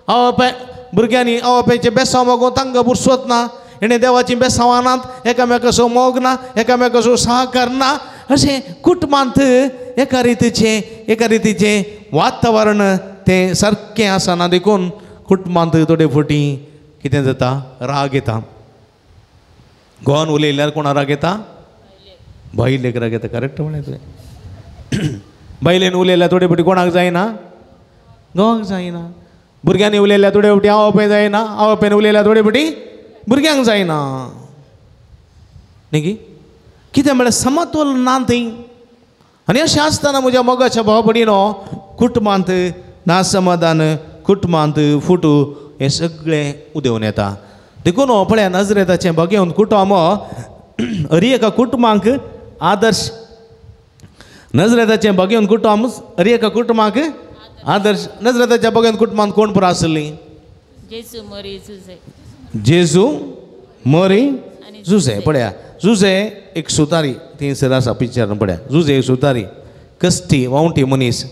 आवय बापाय भुरग्यांनी आवय बापायचें बेसांव मागूंक तांकां पुरसोत ना. हेणें देवाचीं बेसांवां नात, एकामेकाचो मोग ना, एकामेकाचो सहकार ना. अशें कुटुंबांत एका रितीचें वातावरण तें सारकें आसना. देखून कुटुंबांत थोडे फावटी कितें जाता, राग येता. गोवान उलयल्यार कोणा राग येता? बायलेक राग येता. करेक्ट म्हणलें तुवें. बायलेन उलयल्यार थोडे फावटी कोणाक जायना, घोवाक जायना. भुरग्यांनी उलयल्यार थोडे फावटी आवय बापाय जायना, आवय बापायन उलयल्यार थोडे फावटी भुरग्यांक जायना. न्ही कितें म्हळ्यार समतोल ना थंय. आनी अशें आसतना म्हज्या मोगाच्या भाव भयणीनो, कुटुंबांत ना समाधान, कुटुंबांत फुटू, हें सगळें उदेवन येता. देखून पळया नजरेताचें बघेवन कुटुंब हरी एका कुटुंबांक आदर्श. नजरेताचें बघेवन कुटुंब हरी एका कुटुंबाक आदर्श. नजरेताच्या बघेवन कुटुंबांत कोण पुरो आसली? जेजू मोरी जुजे. जेजू मोरी जुजे. पळया जुजे एक सुतारी, थंयसर आसा पिक्चरान. पळया जुजे एक सुतारी, कश्टी वावटी मनीस.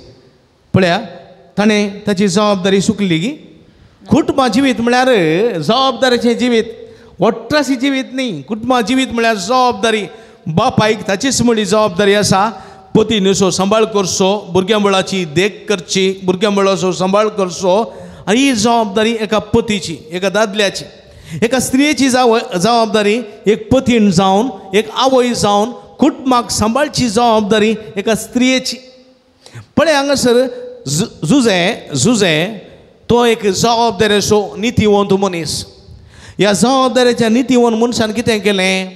पळया ताणें ताची जबाबदारी सुकली की कुटुंबा जिवीत म्हळ्यार जबाबदारीचें जिवीत, वट्रासी जिवीत न्ही. कुटुंबा जिवीत म्हळ्यार जबाबदारी. बापायक ताचीच म्हणली जबाबदारी आसा, पतीन सांबाळ करचो, भुरग्यां मुळाची देख करची, भुरग्यां मुळाचो सांबाळ करचो. आनी ही जबाबदारी एका पतीची, एका दादल्याची, एका स्त्रियेची जबाबदारी, एक पतीण जावन, एक आवय जावन कुटुंबाक सांबाळची जबाबदारी एका स्त्रियेची. पळय हांगासर जुजे तो एक जबाबदारेचो नितीवंत मनीस. ह्या जबाबदारेच्या नितीवंत मनशान कितें केलें,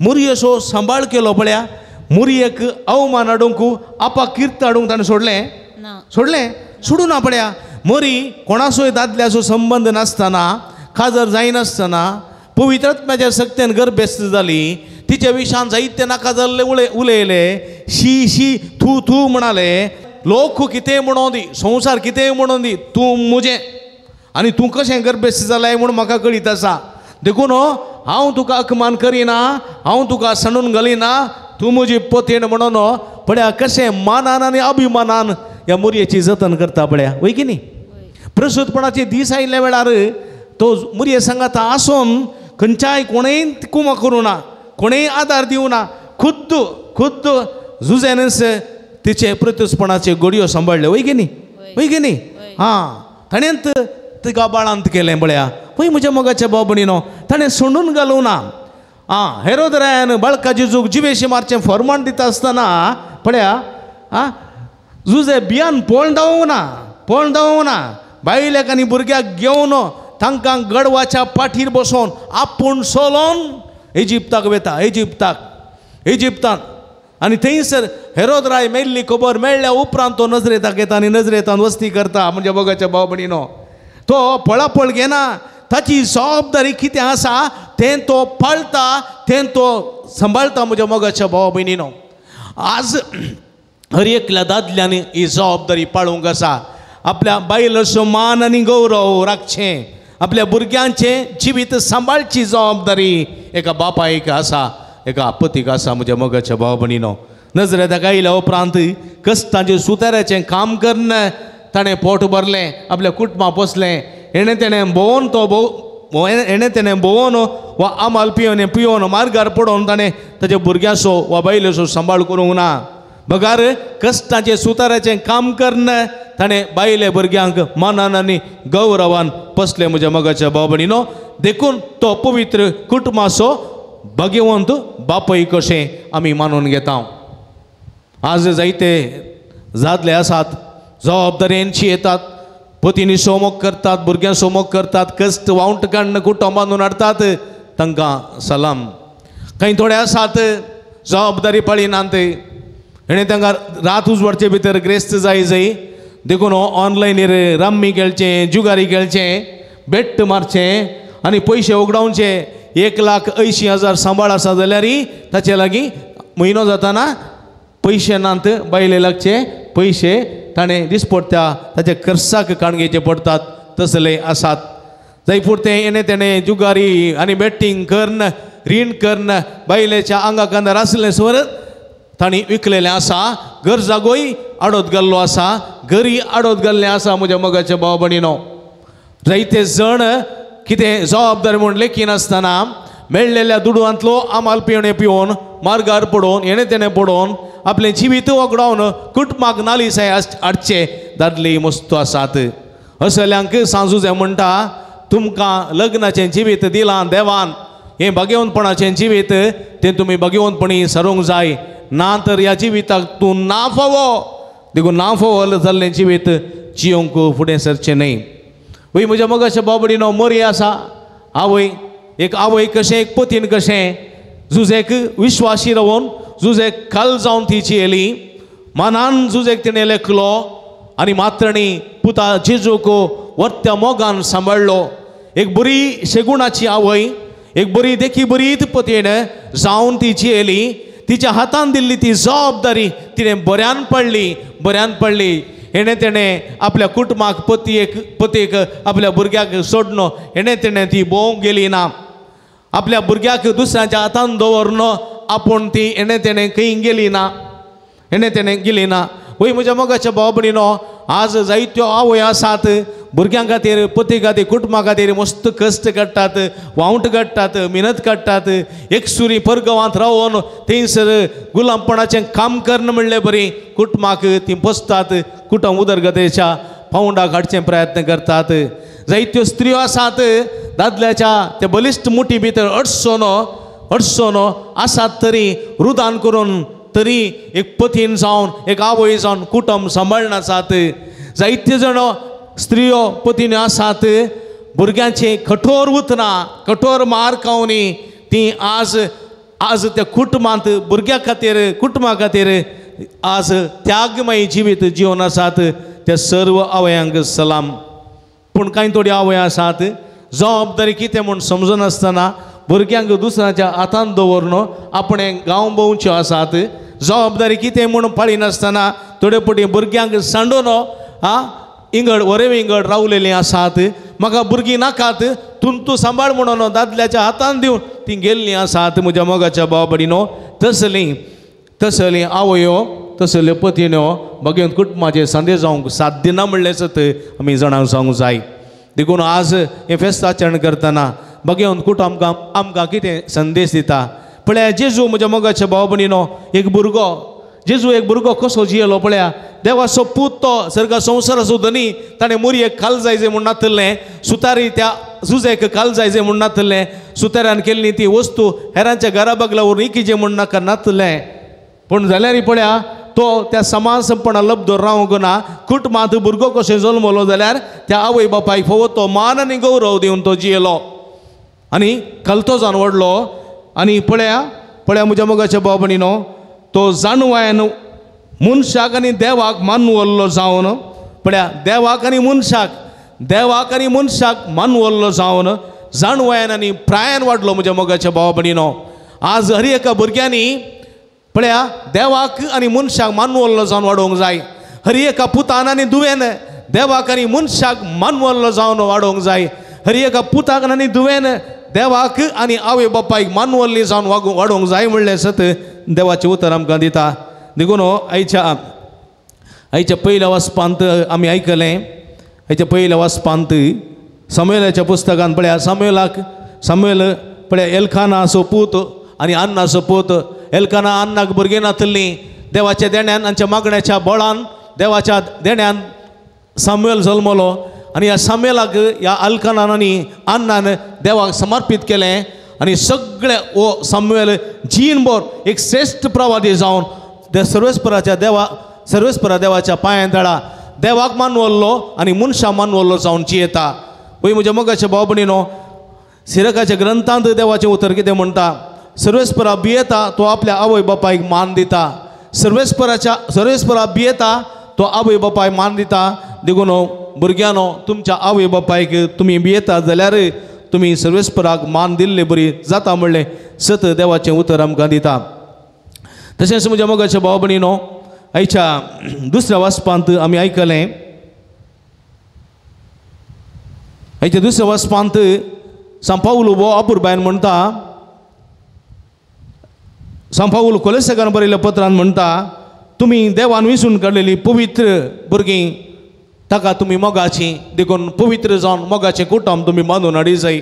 मुरयेचो सांबाळ केलो. पळया मुरयेक अवमान हाडूंक, आपा कीर्त हाडूंक ताणें सोडलें सोडलें सोडूं ना. पळया मोरी कोणाचोय दादल्याचो संबंद नासतना, काजर जायनासतना पवित्र आत्म्याच्या सक्तेन गर्भेस्त जाली. तिच्या विशान जायते नाका जाल्ले उलयले, शी शी थू थू म्हणाले. लोक कितेंय म्हणोन दी, संवसार कितेंय म्हणोन दी, तूं म्हजें आनी तूं कशें गर्भेस्त जालाय म्हूण म्हाका कळीत आसा. देखून हांव तुका अपमान करिना, हांव तुका सणून घालिना, तूं म्हजी पतीण म्हणून. पळया कशें मानान आनी अभिमानान ह्या मुरयेची जतन करता पळया वय की न्ही. प्रसूतपणाचे दीस आयिल्ल्या वेळार तो मुरये सांगाता आसून खंयच्याय कोणेय कुमक करूं ना, कोणेय आदार दिवं ना, खुद्द खुद्द जुझेनस तिचे प्रत्युसपणाचे घडयो सांबाळ्ळ्यो वय की न्ही, वय की न्ही. हां ताणें तिका बाळांत केलें पळया. वय म्हज्या मोगाच्या भाव भयणीनो, ताणें सोडून घालूं ना. आं हेरोद रायान बाळका जेजूक जिवेशी मारचें फॉर्मान दिता आसतना पळया आं जुझे बियान पळोवन दावूंक ना, पळोवन दावूंक ना. बायलेक आनी भुरग्याक घेवन तांकां गडवाच्या पाठीर बसोवन आपूण सोलोन इजिप्ताक वता, इजिप्ताक, इजिप्तान. आनी थंयसर हेरोद राय मेल्ली खबर मेळ्ळ्या उपरांत तो नजरेताक येता आनी नजरेतान वस्ती करता. म्हणजे मोगाच्या भाव भयणीनो, तो पळापळ घेना, ताची जबाबदारी कितें आसा तें तो पाळटा, तें तो सांबाळटा. म्हज्या मोगाच्या भाव भयणीनो, आज हर एकल्या दादल्यांनी ही जबाबदारी पाळूंक आसा. आपल्या बायलेचो मान आनी गौरव राखचें, आपल्या भुरग्यांचें जिवीत सांबाळची जबाबदारी एका बापायक आसा, एका पतीक आसा. म्हज्या मोगाच्या भाव भयणीनो, नजरेताक आयल्या उपरांत कश्टांचें सुताराचें काम करून ताणें पोट भरलें, आपल्या कुटुंबा पोसलें. हेणें तेणें भोंवन तो भोव हेणें तेणें भोंवन वा आमाल पिवन पिवन मार्गार पडोवन ताणें ताच्या भुरग्यांचो वा बायलेचो सांबाळ करूंक ना, बगार कश्टांचें सुताराचें काम करून ताणें बायले भुरग्यांक मानान आनी गौरवान पोसलें. म्हज्या मोगाच्या भाव भयणीनो, देखून तो पवित्र कुटुंबाचो भाग्यवंत बापूय कशें आमी मानून घेता. आज जायते जादले आसात, जबाबदारेनशी येतात, पतीनी सोमोक करतात, भुरग्यां सोमोक करतात, कश्ट वावंट काडून कुटुंब बांदून हाडटात, तांकां सलाम. कांय थोडे आसात जबाबदारी पाळिनात, हेणें तांकां रात उजवाडचे भितर ग्रेस्त जाय जाय, देखून ऑनलायनीर रम्मी खेळचें, जुगारी खेळचें, बेट्ट मारचें आनी पयशे उगडावचे. 1,80,000 सांबाळ आसा जाल्यार ताचे लागीं म्हयनो जाताना पयशे नात, बायले लागचे पयशे ताणें दिसपडटा ताच्या खर्चाक काडून पडटात तसले आसात. जाय पुरतें हेणें तेणें जुगारी आनी बेटींग करून रीण करून बायलेच्या आंगा कांदार आसलें स्वर तांणी विकलेलें आसा, घर जागोय आडोत घाल्लो आसा, घरी आडोत घाल्लें आसा. म्हज्या मोगाच्या भाव भयणीनो, जायते जण कितें जबाबदारी म्हूण लेखिनासतना मेळ्ळेल्या दुडवांतलो आमाल पिवणे पिवन मार्गार पडोवन हेणें तेणें पडोवन आपलें जिवीत वगडावन कुटुंबाक नालिसाय हाडचे दादले मस्त आसात. असल्यांक सांजुजें म्हणटा, तुमकां लग्नाचें जिवीत दिलां देवान, हें भाग्यवंतपणाचें जिवीत तें तुमी भाग्यवंतपणी सरूंक जाय, ना तर ह्या जिविताक तूं ना फावो, देखून ना फावो जाल्लें जिवीत जियोंक फुडें सरचें न्हय. वय म्हज्या मोगाच्या भाव भयणीनो, मोरी आसा आवय, एक आवय कशें, एक पतीन कशें जुझेक विश्वासी रावन जुझेक काल जावन ती जियेली, मानान जुझेक तिणें लेखलो आनी मात्रणी पुता जेजूक वर्त्या मोगान सांबाळ्ळो. एक बरी शेगुणाची आवय, एक बरी देखी बरीत पतीण जावन ती जियेली. तिच्या हातान दिल्ली ती जबाबदारी तिणें बऱ्यान पडली, बऱ्यान पडली. हेणें तेणें आपल्या कुटुंबाक, पतीक पतीक आपल्या भुरग्याक सोडनो हेणें तेणें ती भोंवंक गेली ना, आपल्या भुरग्याक दुसऱ्यांच्या हातान दवरन आपूण ती हेणें तेणें खंय गेली ना, हेणें तेणें गेली ना. वय म्हज्या मोगाच्या भाव भयणीनो, आज जायत्यो आवय आसात भुरग्यां खातीर, पती खातीर, कुटुंबा खातीर मस्त कश्ट काडटात, वावंट काडटात, मेहनत काडटात, एकसुरी परगांवांत रावन थंयसर गुलामपणाचें काम करून म्हणले बरी कुटुंबाक ती पोसतात, कुटुंब उदरगतेच्या पावंडाक हाडचे प्रयत्न करतात. जायत्यो स्त्रियो आसात दादल्याच्या त्या बलिश्ट मुठी भितर अडसोनो अडसोनो आसात तरी रुदान करून तरी एक पतीन जावन एक आवय जावन कुटुंब सांबाळना आसात. जायते जाण स्त्रियो पतीन आसात भुरग्यांचे कठोर उतरां, कठोर मार खावनी ती आज आज त्या कुटुंबांत भुरग्यां खातीर, कुटुंबा खातीर आज त्यागमय जिवीत जिवन आसात. त्या सर्व आवयांक सलाम. पूण कांय थोडी आवय आसात जबाबदारी कितें म्हूण समजनासतना भुरग्यांक दुसऱ्यांच्या हातान दवरून आपणें गांव भोंवच्यो आसात. जबाबदारी कितें म्हूण पाळिनासतना थोडे पटी भुरग्यांक सांडून आं इंगड वरे विंगड रावलेलीं आसात. म्हाका भुरगीं नाकात तूं तूं सांबाळ म्हणून दादल्याच्या हातान दिवन तीं गेल्लीं आसात. म्हज्या मोगाच्या भाव भयणीनो, तसलीं तसलीं आवयो तसल्यो पतीण्यो भगवंत कुटुंबाचे संदेश जावंक साथ दिना म्हणलें सत आमी जाणांक सांगूंक जाय. देखून आज हें फेस्त आचरण करतना भगवंत कुटुंब आमकां कितें संदेश दिता पळया. जेजू म्हज्या मोगाच्या भाव भयणीनो एक भुरगो, जेजू एक भुरगो कसो जियेलो पळया. देवाचो पूत तो सर्गा संवसाराचो धनी, ताणें मोरयेक काल जायचे म्हूण नातलें, सुतारी त्या जुजेक काल जायचे म्हूण नातलें, सुताऱ्यान केल्ली ती वस्तू हेरांच्या घरा बगला व्हरून इकीचे म्हूण नाका नातलें. पूण जाल्यार पळया तो त्या समाज संपणा लब्धो रावंक ना. कुटुंबांत भुरगो कशें जल्मलो जाल्यार त्या आवय बापायक फावो तो मान आनी गौरव दिवन तो जियेलो आनी कलतो जावन व्हडलो. आनी पळया पळया म्हज्या मोगाच्या भाव भयणीनो तो जाणवायन मनशाक आनी देवाक मानवल्लो जावन पळया देवाक आनी मनशाक, देवाक आनी मनशाक मानवल्लो जावन जाणवायन आनी प्रायन वाडलो म्हज्या मोगाच्या भाव भयणीनो. आज हर एका भुरग्यांनी पळया देवाक आनी मनशाक मानवल्लो जावन वाडोवंक जाय. हर एका पुतान आनी धुवेन देवाक आनी मनशाक मानवल्लो जावन वाडोवंक जाय. हर एका पुताक आनी धुवेन देवाक आनी आवय बापायक मानवल्ली जावन वाडोवंक जाय म्हणलें सत देवाचें उतर आमकां दिता. देखून आयच्या आयच्या पयल्या वाचपांत आमी आयकलें, आयच्या पयल्या वाचपांत सामुएलाच्या पुस्तकांत पळया सामुएलाक सामुएल पळया एल्कानाचो पूत आनी अन्नाचो पूत. एल्काना अन्नाक भुरगीं नातलीं, देवाच्या देण्यान आमच्या मागण्याच्या बळान देवाच्या देण्यान सामुएल जल्मलो आनी ह्या सामुएलाक ह्या अल्कानान आनी अन्नान देवाक समर्पीत केलें आनी सगळे हो सामुएल जीणभर एक श्रेश्ठ प्रवादी जावन ते सर्वेस्पराच्या देवा सर्वेस्परा देवाच्या पांयां तळा देवाक मानवल्लो आनी मनशां मानवल्लो जावन जियेता. वय म्हज्या मोगाच्या भाव भयणीनो सिरकाच्या ग्रंथांत देवाचें उतर कितें म्हणटा, सर्वेस्परा भियेता तो आपल्या आवय बापायक मान दिता. सर्वेस्पराच्या सर्वेस्परा भियेता तो आवय बापायक मान दिता. देखून भुरग्यांनो तुमच्या आवय बापायक तुमी भियेता जाल्यार तुमी सर्वेस्पराक मान दिल्ले बरी जाता म्हणलें सत देवाचें उतर आमकां दिता. तशेंच म्हज्या मोगाच्या भाव भयणीनो आयच्या दुसऱ्या वाचपांत आमी आयकलें, आयच्या दुसऱ्या वाचपांत सांत पावल हो अपुरबायन म्हणटा, सांत पावल कोलेसेकान बरयल्ल्या पत्रान म्हणटा तुमी देवान विसून काडलेली पवित्र भुरगीं ताका तुमी मोगाची, देखून पवित्र जावन मोगाचें कुटुंब तुमी बांदून हाडी जाय.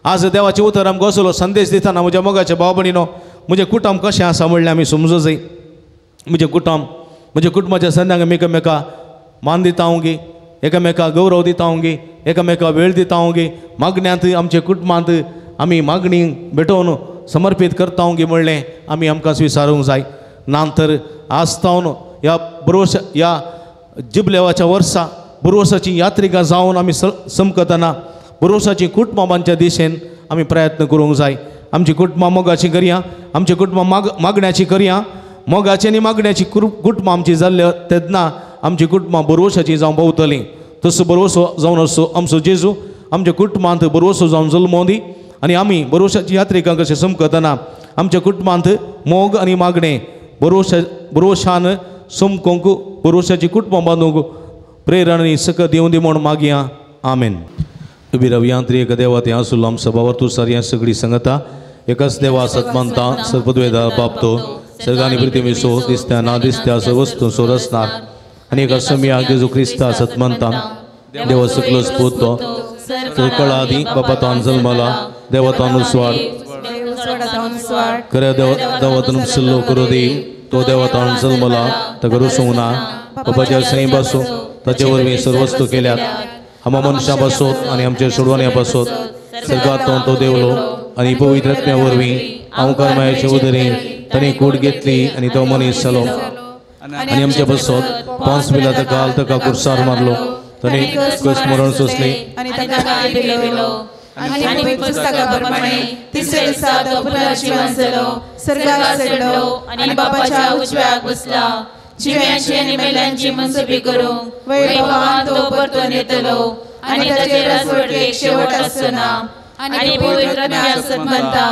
आज देवाचें उतर आमकां असलो संदेश दितना म्हज्या मोगाच्या भाव भयणीनो म्हजें कुटुंब कशें आसा म्हणलें आमी समजूं जाय. म्हजें कुटुंब म्हज्या कुटुंबाच्या संद्यांक आमी एकामेका मान दिता गी, एकामेका गौरव दिता गी, एकामेका वेळ दिता गी, मागण्यांत आमच्या कुटुंबांत आमी मागणी भेटोवन समर्पीत करता गी म्हणलें आमी आमकां स्विकारूंक जाय. ना तर आज तावन ह्या बरोवस ह्या जिबलेवाच्या वर्सा बरोवसाची यात्रिका जावन आमी समकतना बरोवसाची कुटुंबांच्या दिशेन आमी प्रयत्न करूंक जाय. आमची कुटुंबां मोगाची करया, आमची कुटुंबां मागण्याची करया. मोगाची आनी मागण्याची कुटुंबां आमची जाल्ल्या तेन्ना आमची कुटुंबां बरोवसाची जावन पावतलीं. तसो बरोवसो जावन आसो आमचो जेजू आमच्या कुटुंबांत बरोवसो जावन जल्मों दी आनी आमी बरोवसाची यात्रिकां कशें समकतना आमच्या कुटुंबांत मोग आनी मागणें बरोवशान समकोंक बरोवसाची कुटुंबां बांदूंक प्रेरणा आनी सकत दिवं दी म्हूण मागया. आमेन. उबी रावया. त्रिएक देवा ते आसुल्लो आमचो भावार्थ तूं सारया सगळी संगता एकाच देवा सतमानता सर्वद्वेदा बापतो सर्गानी पृथ्वी सो दिसत्या ना दिसत्या सर्व वस्तू सो रचणार आनी एका समिया जेजू क्रिस्ता सतमानता देवा सकलोच पूत तो सकळ आदी बापातान जल्मला देवतान स्वाड खऱ्या देवातून सल्लो करू दी तो देवतान जल्मला ताका रुसूंक ना बापाच्या सैं बासो ताचे वरवीं सर्व वस्तू केल्यात आमा मनशां पासत आनी आमच्या सोडवण्या पासत सर्गांत तो देवलो आनी पवित्र आत्म्या वरवीं आंवकार मायाचे उदरी ताणें कूड घेतली आनी तो मनीस जालो आनी आमच्या पासत 5 पिलां काल ताका कुर्सार मारलो ताणें कश्ट मरण सोंसलें आनी पुस्तका तिसऱ्या दिसा तो पुनर्जीवन जालो, सर्गाक चडलो आनी बापाच्या उजव्याक बसला. जिव्यांची आनी मेल्यांची मनसुबी करूंक वैभवान तो परतून येतलो आनी ताचे राजवटकेक शेवट आसचो ना. आनी पवित्र आत्म्याक सन्मानता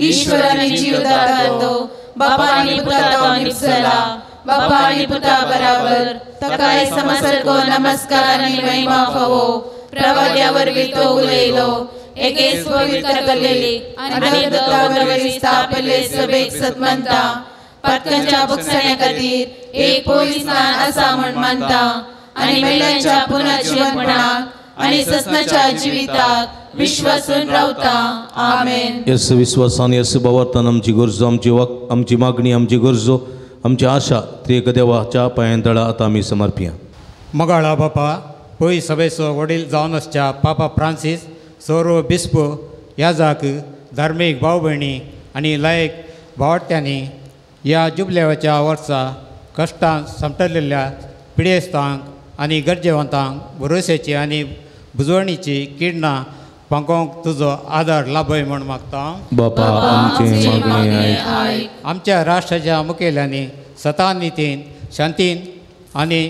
ईश्वर आनी जीवदाता तो बापा आनी पुता निपसला बापा आनी पुता बराबर ताकाय समसारको नमस्कार आनी महिमा फावो. प्रवाद्या वरवीं तो उलयलो एकेच पवित्र कलेली आनी दत्ता वरवीं स्थापले सभेक सन्मानता. पातकांच्या बक्षण्या खातीर एक पवित्र आसा म्हण मानता आनी मेल्ल्यांच्या पुनर्जीवनपणाक आनी ससनाच्या जिविताक विश्वासून रावता. आमेन. येस विश्वासान येस भावार्थान आमची गरजो, आमची वाक, आमची मागणी, आमची गरजो, आमची आशा त्रिएक देवाच्या पांयांतळा आतां आमी समर्पिया. मगाळा बापा, पय सभेचो वडील जावन आसच्या पापा फ्रांसीस सोरो बिस्पो याजाक धार्मीक भाव भयणी आनी लायक भावाट्यांनी ह्या जुबलेवाच्या वर्सा कश्टान समटलेल्या पिडेस्तांक आनी गरजेवंतांक भरोश्याची आनी बुजवणीची किरणां पांकोवंक तुजो आदार लाभय म्हूण मागता. बापा आमचें मागणें आयक. आमच्या राष्ट्राच्या मुखेल्यांनी सता नितीन शांतीन आनी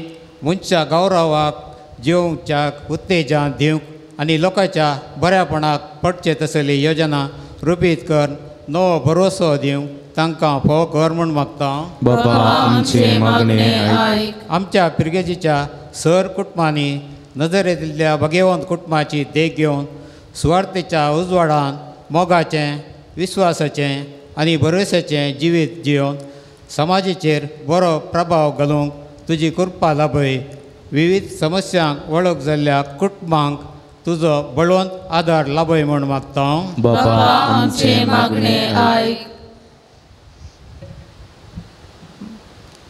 मनशा गौरवाक जिवच्याक उत्तेजन दिवंक आनी लोकांच्या बऱ्यापणाक पडचे तसली योजना रुपीत कर नवो भरोसो दिवंक तांकां फोव कर म्हूण मागता. बापा आमचें मागणें आयक. आमच्या पिरगेजीच्या सर कुटुंबांनी नजरेंतल्या भगेवंत कुटुंबाची देख घेवन सुवार्थेच्या उजवाडान मोगाचें, विस्वासाचें आनी भरोश्याचें जिवीत जिवन समाजाचेर बरो प्रभाव घालूंक तुजी कृपा लाभय. विविध समस्यांक वळख जाल्ल्या कुटुंबांक तुजो बळवंत आदार लाभय म्हूण मागता. बापा आमचें मागणें आयक.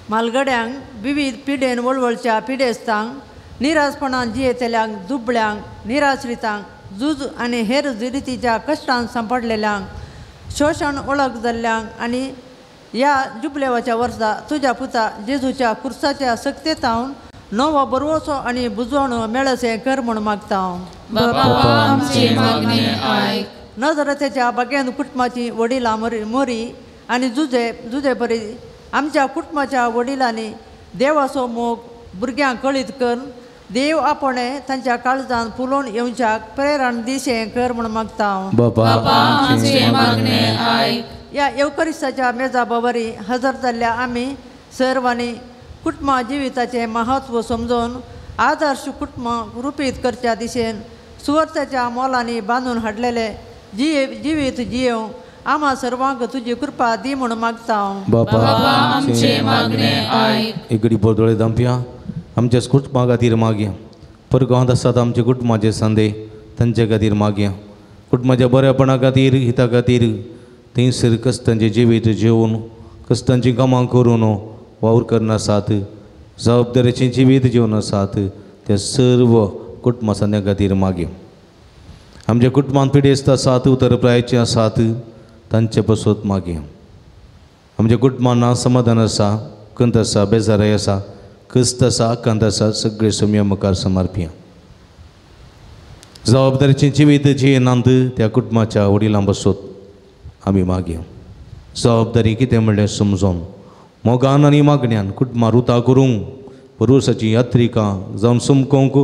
मालगड्यांक विविध पिडेन वळवळच्या पिडेस्तांक, निराशपणान जियेतल्यांक, दुबळ्यांक, निराश्रितांक, झूज आनी हेर रितीच्या कश्टान सांपडलेल्यांक, शोशण वळख जाल्ल्यांक आनी ह्या जुबलेवाच्या वर्सा तुज्या पुता जेजूच्या कुर्साच्या सक्तेतावन नवो बरवसो आनी बुजवणो मेळसें कर म्हूण मागता. बापा आमचें मागणें आयक. नजरतेच्या बागेन कुटुंबाची वडिलां मोरी आनी जुजे जुजे परी आमच्या कुटुंबाच्या वडिलांनी देवाचो मोग भुरग्यांक कळीत करून देव आपणे तांच्या काळजान फुलोवन येवच्याक प्रेरण दिशें कर म्हूण मागता. बापा आमचें मागणें आयक. ह्या येवकरिस्ताच्या मेजा बबरी हजर जाल्ल्या आमी सर्वांनी कुटुंबा जिविताचें महत्व समजून आदर्श कुटुंब रुपीत करच्या दिशेन सुवार्थाच्या मोलांनी बांदून हाडलेले जिवीत जियेवंक आम्हा सर्वांक तुजी कृपा दी म्हूण मागता. बापा आमचें मागणें आयक. एक बोरदोळे दामप्या आमच्या कुटुंबा खातीर मागया. परगांवांत आसात आमच्या कुटुंबाचे संदे तांचे खातीर मागया. कुटुंबाच्या बऱ्यापणा खातीर, हिता खातीर थंयसर कश्टांचें जिवीत जेवन कश्टांचीं कामां करून वावर करना आसात, जबाबदारेचें जिवीत जेवन आसात त्या सर्व कुटुंबा संद्या खातीर मागया. आमच्या कुटुंबांत पिडेस्त आसात, उतर प्रायचे आसात तांचे पसत मागया. आमच्या कुटुंबान ना समाधान आसा, खंत आसा, बेजाराय आसा, कश्ट आसा, आकांत आसा, सगळे सोम्या मुखार समर्पिया. जबाबदारीचें जिवीत जियेनात त्या कुटुंबाच्या वडिलां बसत आमी मागया. जबाबदारी कितें म्हणलें समजोन मोगान आनी मागण्यान कुटुंबां रुता करूंक, बरोवसाची यात्रिकां जावन समकोवंक,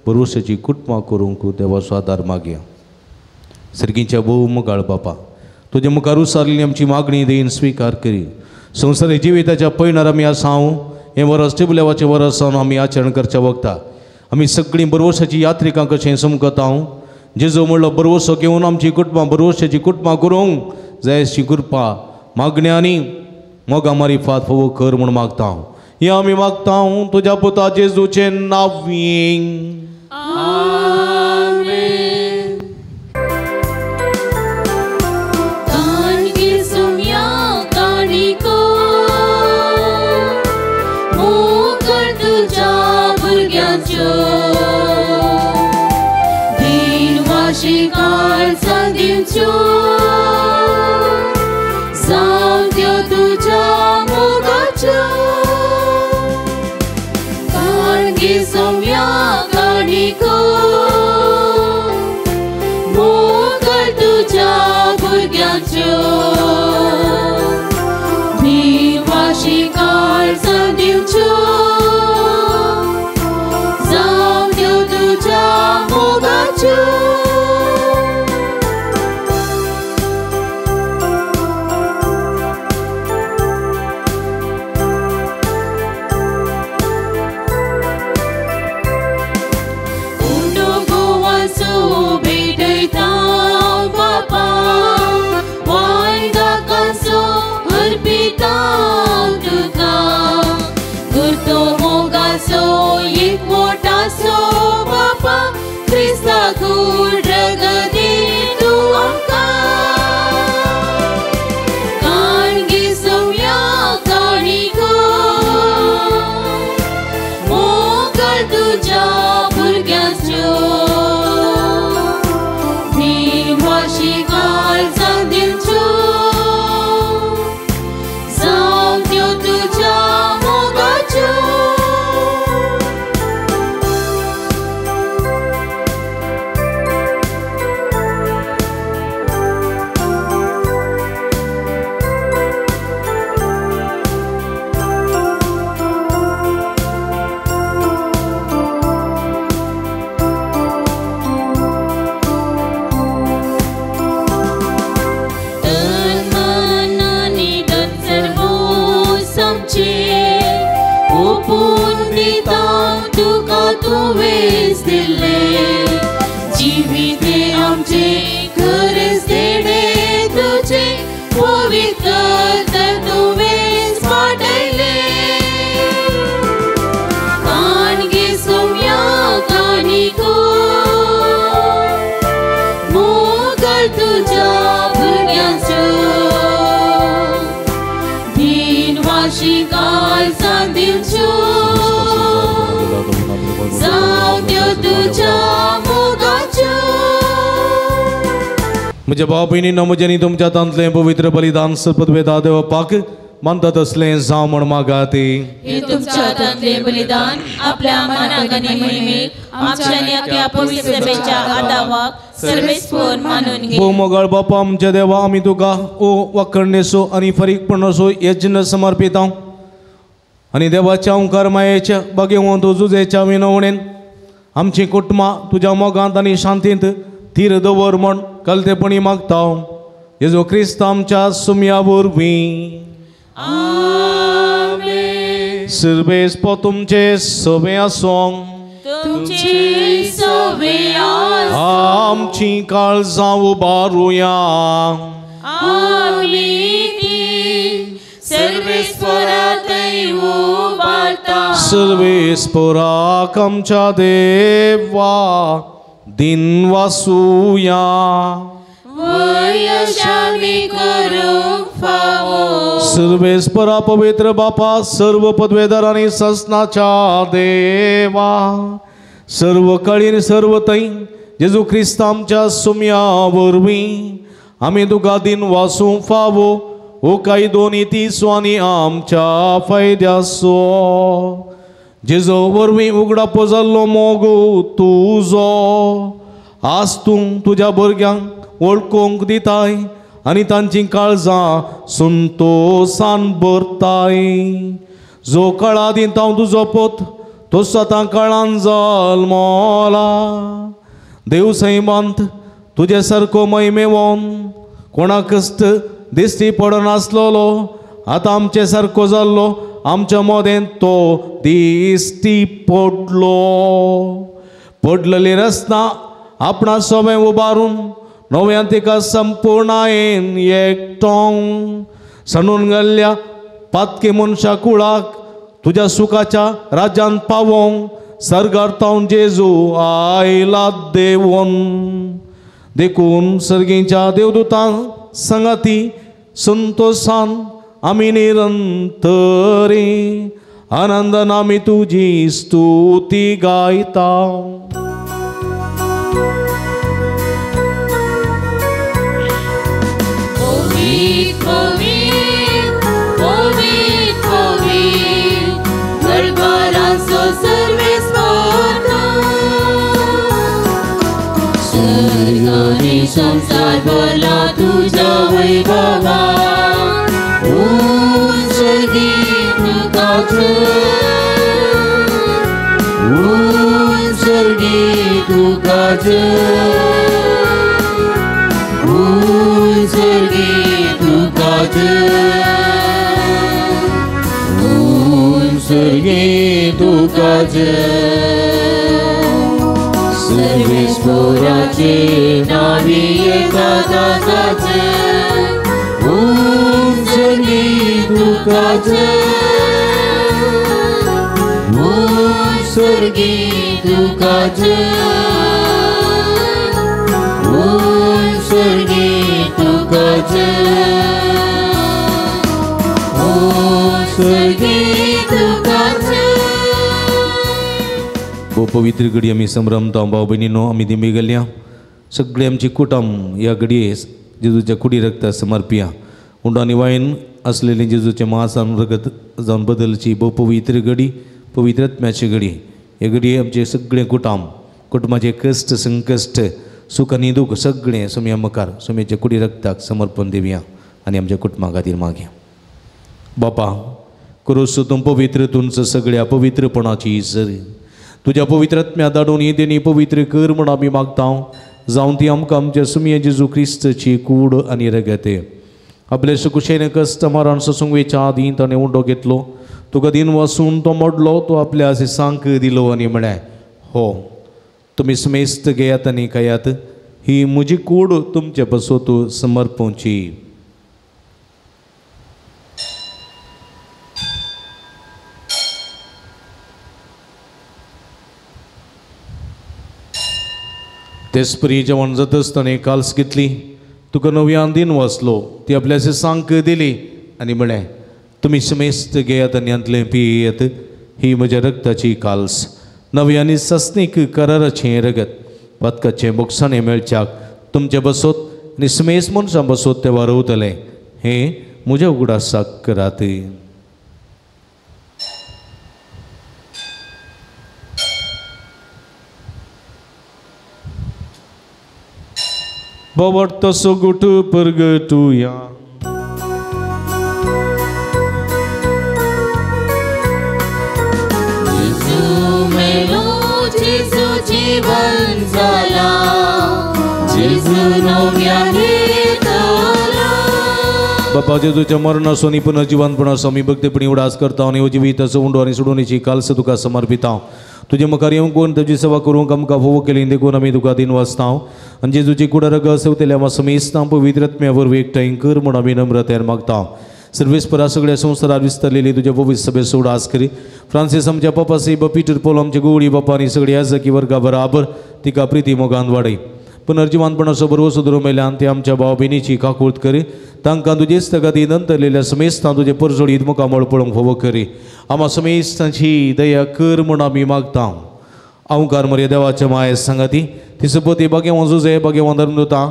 बरोवसाची कुटुंबां करूंक देवाचो आदार मागया. सर्गीच्या भोव मोगाळ बापा, तुज्या मुखार उसारलेली आमची मागणी देईन स्विकार करी. संवसारी जिविताच्या पयणार आमी आसा हांव हें वरस टिबलेवाचें वरस जावन आमी आचरण करच्या वखता आमी सगळीं बरवसाची यात्रिकां कशें समकता हांव जेजू म्हणलो बरवसो घेवन आमची कुटुंबां बरवसाची कुटुंबां करूंक जायशी कृपा मागण्यांनी मोगा मारिफात फोव कर म्हूण मागता हांव. हें आमी मागता हांव तुज्या पुता जेजूचें नांव. जावं त्यो तुज्या मोगाच्यो. दिले जिविते आमचे खरेंच देणे तुझे पवित्र तुवेंच पाठयले काणगे सोम्या काणिको मोगल तुझ्या भुरग्यांचो दिनवाशी काळजां दिवच्यो जावं त्यो तुझ्या मोगाच्यो. म्हज्या भाव भयणींनो, म्हजें आनी तुमच्या तांतलें पवित्र बलिदान सपदवेदा देवपाक मानता तसलें जावं म्हण मागात. हे तुमच्या हातांतलें बलिदान आपल्या मनाक आनी महिमेक आमच्या आनी अख्ख्या पवित्र सभेच्या आदावाक सर्वेस्पर मानून घे. भोव मोगाळ बापा आमच्या देवा, आमी तुका ओ वाखणेचो आनी फारीकपणाचो यज्ञ समर्पिता आनी देवाच्या ओंकार मायेच्या बागेवंत जुजेच्या विनवणेन आमची कुटुंबां तुज्या मोगांत आनी शांतींत थीर दवर म्हण कलतेपणी मागता. जेजू क्रिस्त आमच्या सुमया वरवीं. आमेन. सर्वेस्पर तुमचे सवे आसूं. तुमचे सवे आसूं. आमची काळजां उबारुया. आमी ती सर्वेस्परा थंय उबारता. सर्वेस्पराक आमच्या देवा दिन वासुया. वयशामी करूंक फावो. सर्वेस्परा पवित्र बापा, सर्व पदवेदार आनी ससनाच्या देवा, सर्व कळीन सर्व थंय जेजू क्रिस्त आमच्या सुमया वरवीं आमी तुका दिन वासूंक फावो हो कायदो नितीचो आनी आमच्या फायद्याचो. जेजू वरवीं उगडापो जाल्लो मोग तुजो आज तूं तुज्या भुरग्यांक वळखूंक दिताय आनी तांचीं काळजां संतोसान भरताय. जो काळा दिता तुजो पोत तो सदां काळान जल्मला. देव सैमांत तुजे सारको महिमेवन कोणाकच दिश्टी पडनासलेलो आतां आमचे सारको जाल्लो आमच्या मदें तो दिश्टी पडलो. पडलेली रस्ता आपणा सोबें उबारून नव्यान तिका संपूर्णायेन एकटोंग सणून गेल्ल्या पातकी मनशा कुळाक तुज्या सुखाच्या राज्यांत पावोवंक सर्गार तावन जेजू आयला देवून. देखून सर्गीच्या देवदूतां संगाती संतोसान आमी निरंतरी आनंदान आमी तुजी स्तुती गायता. पवित्र पवित्र दरबाराचो सर्वेस्पर स्वर्ग आनी संवसार भरला तुज्या वैभवान. उंच गीत तुकाच, उंच गीत तुकाच, उंच गीत तुकाच, उंच गीत तुकाच. सर्वेस्पराचे नावी येता ताजाच, उंच गीत तुकाच, उंच गीत तुकाच, उंच गीत तुकाच, उंच गीत तुकाच. भोव पवित्र घडी आमी संभ्रमता भाव भयणीनो, आमी दिमी गेल्या सगळी आमची कुटुंब ह्या घडये जेजूच्या कुडी रगता समर्पिया. उंडो आनी वायन आसलेली जेजूचें मांस आनी रगत जावन बदलची भोव पवित्र घडी, पवित्र आत्म्याची घडी. हे घडये आमचें सगळें कुटुंब, कुटुंबाचे कश्ट संकश्ट सुख आनी दूख सगळें सोम्या मुखार सोम्याच्या कुडी रगताक समर्पण दिवया आनी आमच्या कुटुंबा खातीर मागया. बापा क्रूस तूं पवित्र तुमचं सगळ्या पवित्रपणाची सर तुज्या पवित्र आत्म्या धाडून ही देणी पवित्र कर म्हूण आमी मागता. जावन ती आमकां आमच्या सुमये जेजू क्रिस्तची कूड आनी रगत. आपले सुकुशेन कश्ट मरण सोसूंक वेच्या आदीं ताणें उंडो घेतलो, तुका दिन वसून तो मोडलो, तो आपल्या शिसांक दिलो आनी म्हळें, हो तुमी समेस्त घेयात आनी खायात, ही म्हजी कूड तुमचे पासत समर्पणची. तेच परी जेवण जातच ताणें काल्स घेतली, तुका नव्यान दिन वाचलो, ती आपल्या सांक दिली आनी म्हळें, तुमी समेस्त घेयात आनी हांतलें पियेत, ही म्हज्या रक्ताची काल्स, नवी आनी सस्नीक कराराचें रगत, पातकाचें बोगसाणें मेळच्याक तुमचे बसोत आनी समेस्त मनशां बसोत तें वारवतलें, हें म्हज्या उगडासाक करात. बाबा सगुट परगटुया. जेजू मेलो, जेजू जीवन जाला, जेजू नव्यान येतलो. बापा जेजूच्या मरणाचो आनी पुनर्जिवनपणाचो आमी भक्तीपणी उडास करता आनी जिविताचो उंडो आनी सोडवणेची काल्स तुका समर्पिता. तुजे मुखार येवंक कोण तुजी सेवा करूंक आमकां फोव केली देखून आमी तुका दिन वाचता आनी जेजूची कुडा रगत सेवतल्या आमकां समेस्तां पवित्र आत्म्या वरवीं एकठांय कर म्हूण आमी नम्रतेन मागता. सर्वेस्परा सगळ्या संवसारात विस्तारलेली तुज्या पवित्र सभेचो उडास करी. फ्रांसीस आमच्या पापासी पीटर पोल आमचे गोवळी बापा आनी सगळी याजकी वर्गा बराबर तिका प्रिती मोगान वाडय. पुनर्जिवनपणाचो बरोवसो धरून मेल्यान ते आमच्या भाव भयणीची काकूळत करी. तांकां तुजेच तगाती नंतरलेल्या समेस्तां तुजे परजोडीत मुखामळ पळोवंक फावो करी. आमा समेस्तांची दया कर म्हूण आमी मागता. अवकार मरे देवाच्या माये सांगाती ती सपती भाग्यवान जुजे भाग्यवान धर्मदूता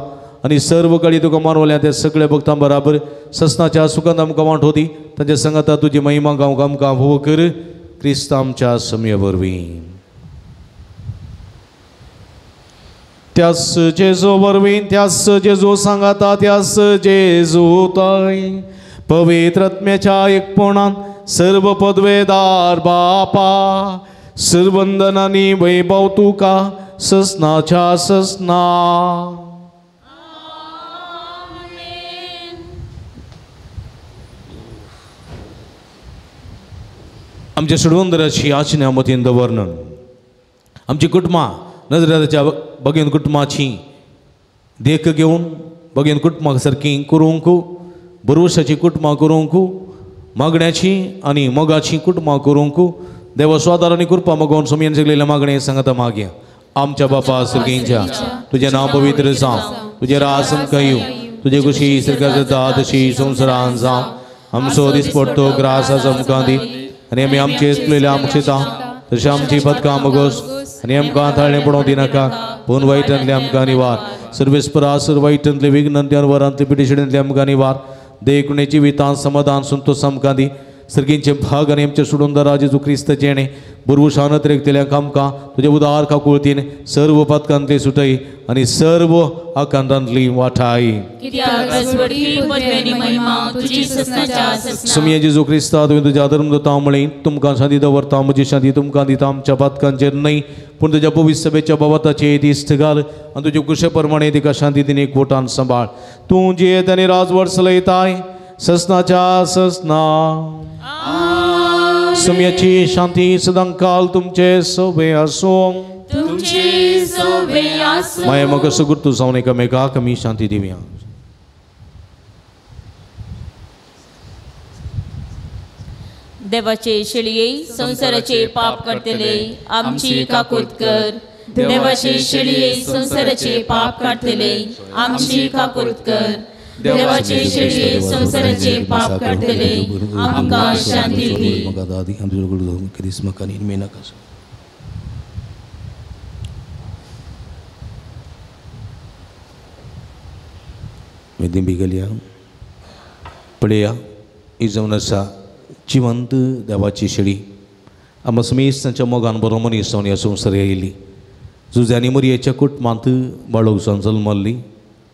आनी सर्व काळी तुका मानवल्या त्या सगळ्या भक्तां बराबर ससनाच्या सुखांत आमकां वांट होती तांच्या सांगाता तुजी महिमा गावंक आमकां फावो कर क्रिस्त आमच्या सम्य वरवीं. त्यास जेजू वरवीं, त्यास जेजू सांगाता, त्यास जेजू ताय पवित्र आत्म्याच्या एकपणान सर्व पदवेदार बापा सर्वंदनानी वैभव तुका ससनाच्या ससना. आमच्या सोडवंदराची आचण्या मतीन दवरणन आमची कुटुंबां नजरेच्या बगेन कुटुंबाची देख घेवन बगेन कुटुंबा सारकी करूंक, बरवशाची कुटुंबां करूंक, मागण्याची आनी मोगाची कुटुंबां करूंक देवा स्वादार आनी कृपा मागोवन सोमयेन सगळें मागणें सांगता मागया. आमच्या बापा सर्गींच्या तुजें नांव पवित्र जावं, तुजें राज आमकां येवं, तुजे कुशी सरकार जाता तशी संवसारान जावं. आमचो दिसपडतो ग्रास आज आमकां दी आनी आमी आमचे चुकलेल्या आमक्षेता तशें आमची पदकां मगोस आनी आमकां ताळें पडोवंक दिनाका, पूण वायटांतले आमकां निवार. सर्वेस्परा सर वायटांतले विघ्नांतले अनवरांतले पिटिशेंतले आमकां निवार. देखणे जिवितान समाधान संतोष आमकां दी. सर्गींचे भाग आनी आमचे सोडूनदारा जेजू क्रिस्त जेणे बुरवशान त्रेकतल्या आमकां तुजे उदार काकुळतीन सर्व पातकांतली सुटय आनी सर्व आकांतांतली वाठाय. सुमये जेजू क्रिस्ता तुवें तुज्या धर्म दता म्हळें तुमकां शांती दवरता, म्हजी शांती तुमकां दिता, आमच्या पातकांचेर न्हय पूण तुज्या पवित्र सभेच्या बाबताचेर दिश्ट घाल आनी तुजे कुशे प्रमाणे तिका शांती दिनी एकवटान सांबाळ. तूं जियेत आनी राजवट चलयताय ससनाच्या ससना. सुमयाची शांती सदांकाल तुमचे सोबे आसूं. माया म्हाका सगुर्तू जावन एकामेकाक आमी शांती दिवया. देवाचे शेळये संवसाराचे पाप काडटले आमची काकूत कर. देवाचे शेळये संवसाराचे पाप काडटले आमची काकूत कर. देवाचे शेळये संवसाराचे पाप काडटले आमकां शांती दी. पळया ही जावन आसा जिवंत देवाची शेळी. आमकां समेस्तांच्या मोगान बरो मनीस जावन ह्या संवसार आयिल्ली. जुज्यांनी मरयेच्या कुटुंबांत बाळक जावन जल्मल्ली.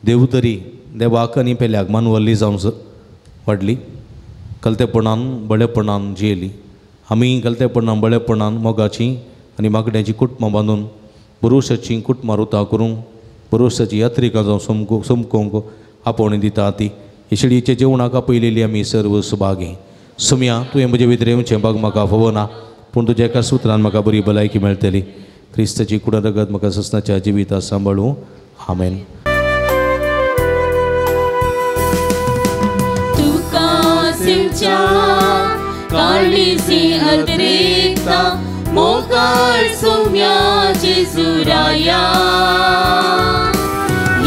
देव तरी देवाक आनी पेल्याक मानवल्ली जावन वाडली. कलतेपणान बळेपणान जियेली. आमी गलतेपणान बळेपणान मोगाची आनी मागण्याची कुटुंबां बांदून बरोवशाची कुटुंबां रुता करूंक बरोवशाची यात्रिकां जावन समकोंक आपोवणी दिता ती हे शेळयेच्या जेवणाक आपयलेली आमी सर्व सुभागी. सुमया तुवें म्हजे भितर येवचें बाग म्हाका फावना, पूण तुज्या एका सुत्रान म्हाका बरी भलायकी मेळटली. क्रिस्ताची कुडा रगत म्हाका ससनाच्या जिविता सांबाळूं. आमेन. काळीसी अद्रेकता मोगाळ सोम्या जेजुराया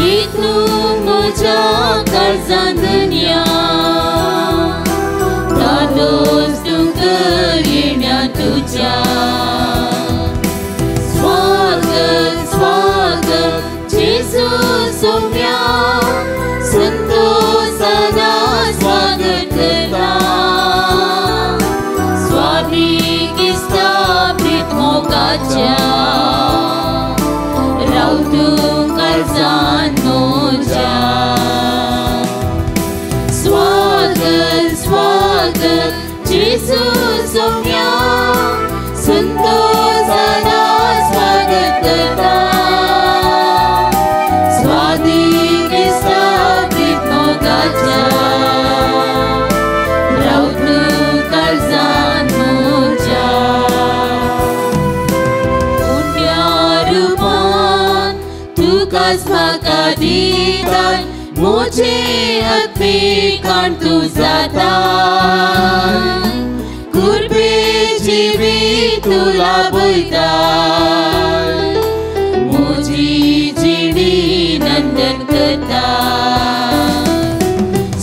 ये तूं म्हज्या काळजान दुनिया दादोस तुका येण्या तुज्या स्वागत स्वागत जेजू सोम्या संतोषाना स्वागत करता राव तूं काळजान म्हज्या स्वागत स्वागत जेजू सोम्या संतोषाना स्वागत करता स्वादीक स्थापीत मोगाच्या राव तूं काळजान म्हज्या म्हाका दितात म्हजे आत्मीकाण तूं जाता कुर्बे जिवीत तूं लाभयता म्हजी जिणी नंदन करता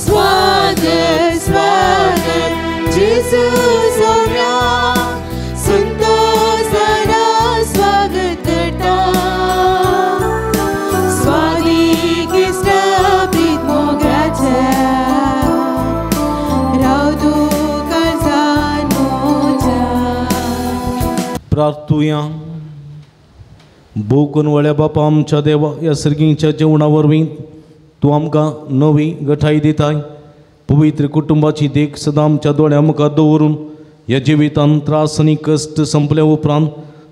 स्वागत स्वागत जेजू सोम्या संतोषाना स्वागत करता प्रार्थुया. भोव वळ्या बापा आमच्या देवा ह्या सर्गींच्या जेवणा वरवीं तूं आमकां नवी गठाय दिताय. पवित्र कुटुंबाची देख सदां आमच्या दोळ्या मुखार दवरून ह्या जिवितान त्रास आनी कश्ट संपल्या उपरांत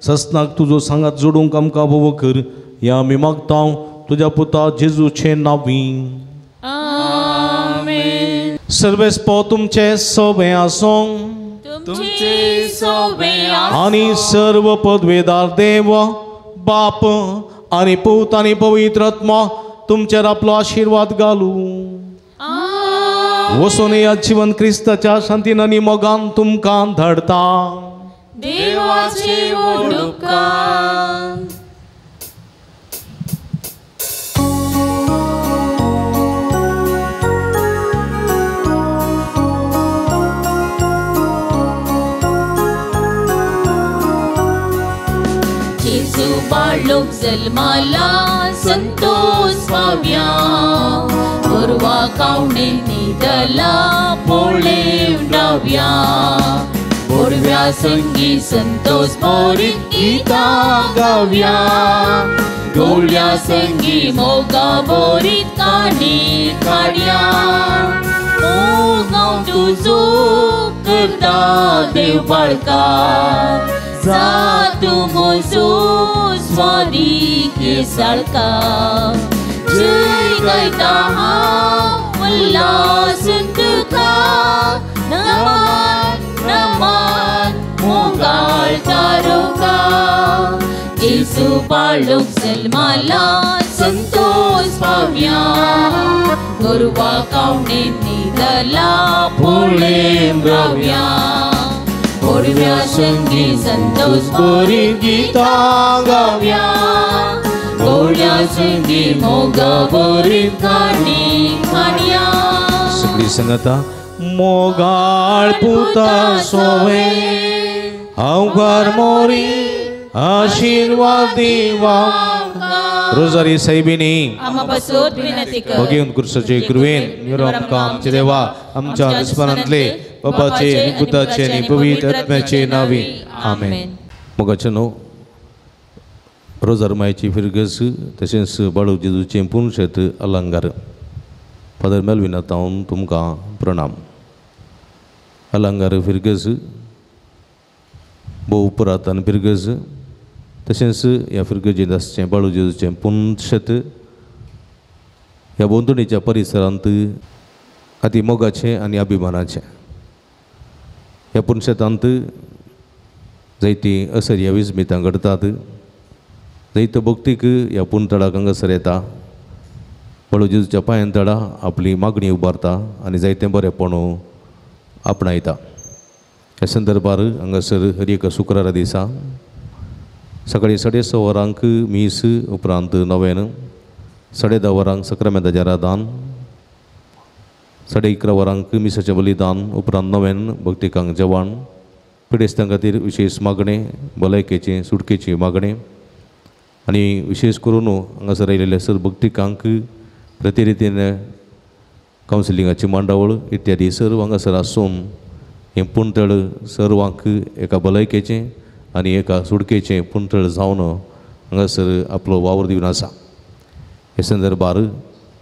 ससनाक तुजो सांगात जोडूंक आमकां भोव कर. ह्या आमी मागता तुज्या पुता जेजूचे नांवी. आमेन. सर्वेस्पो तुमचे सोबे आसूं तुमचे सोबे आनी सर्व पदवेदार देव बाप आनी पूत आनी पवित्र आत्मा तुमचेर आपलो आशिर्वाद घालू. वचून ह्या जिवन क्रिस्ताच्या शांतीन आनी मोगान तुमकां धाडता. देवाचे उपकार. बाळूक जल्माला संतोष पाव्या गोरवा कावणे निदला पोळेव राव्या गोरव्या संगी संतोष मोरी गीता गाव्या गोळ्या संगी मोगा बोरी काणी काड्या मोगाव तुजो करता देव बाळका जा तूं म्हजो स्वादीक साळका जय गायता हांव उल्हासून तुका नमन नमन मोगाळ तारुका जेजू बाळूक जल्माला संतोष पाव्या गोरवा कावणे निदला पोळेम राव्या गोरव्या संगी संतोष बोरी गीता गाव्या गोळ्या संगी मोगा बोरी काणी काणया सगळी संगता मोगाळ पुता सोवे हांव मोरी आशीर्वाद दिवा. रोजारी साहेबिनी भगेवन कुर्साचे कृपेन निरोप आमचे देवा आमच्या दुस्मानांतले बापाचे आनी पुताचे आनी पवित्र आत्म्याचे नावी. आमेन. मोगाचे न्हू रोजार मायची फिरगस तशेंच बाळू जेजूचें पुनशेत अलंकार. फादर मेलविना तावन तुमकां प्रणाम. अलंकार फिरगस भोव पुरातन फिरगस तशेंच ह्या फिरगजेंत आसचें बाळू जेजूचें पुनशेत ह्या भोंवतणीच्या परिसरांत अती मोगाचें आनी अभिमानाचें. ह्या पुनशेतांत जायतीं असर्या विस्मितां घडतात. जायतो भक्तीक ह्या पुंतळाक हांगासर येता, बाळू जेजूच्या पांयान तळा आपली मागणी उबारता आनी जायतें बरेंपण आपणायता. ह्या संदर्भार हांगासर हर एका शुक्रारा दिसा सकाळीं 6:30 वरांक मीस, उपरांत नव्यान 10:30 वरांक सक्रामेंताचें आराधन, 11:30 वरांक मिसाचें बलिदान, उपरांत नव्यान भक्तिकांक जेवण, पिडेस्तां खातीर विशेश मागणें, भलायकेचें सुटकेचें मागणें आनी विशेश करून हांगासर आयिल्ले सर भक्तिकांक प्रतिरितीन कावन्सिलिंगाची मांडावळ इत्यादी सर्व हांगासर आसून हें पुंतळ सर्वांक एका भलायकेचें आनी एका सुटकेचें पुंतळ जावन हांगासर आपलो वावर दिवन आसा. हे संदर्भार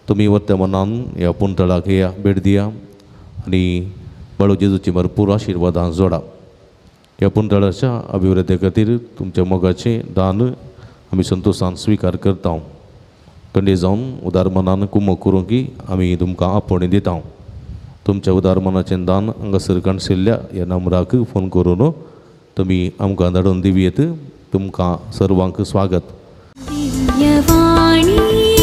तुमी वर्तमानान ह्या पुंतळाक या भेट दिया आनी बाळू जेजूची भरपूर आशिर्वादां जोडा. ह्या पुंतळाच्या अभिवृद्धी खातीर तुमच्या मोगाचें दान आमी संतोशान स्विकार करता. कंडे जावन उदार मनान कुमक करूंक आमी तुमकां आपोवणें दिता. तुमच्या उदार मनाचें दान हांगासर काणशिल्ल्या ह्या नंबराक फोन करून तुमी आमकां धाडून दिवयेत. तुमकां सर्वांक स्वागत. दिव्यवाणी.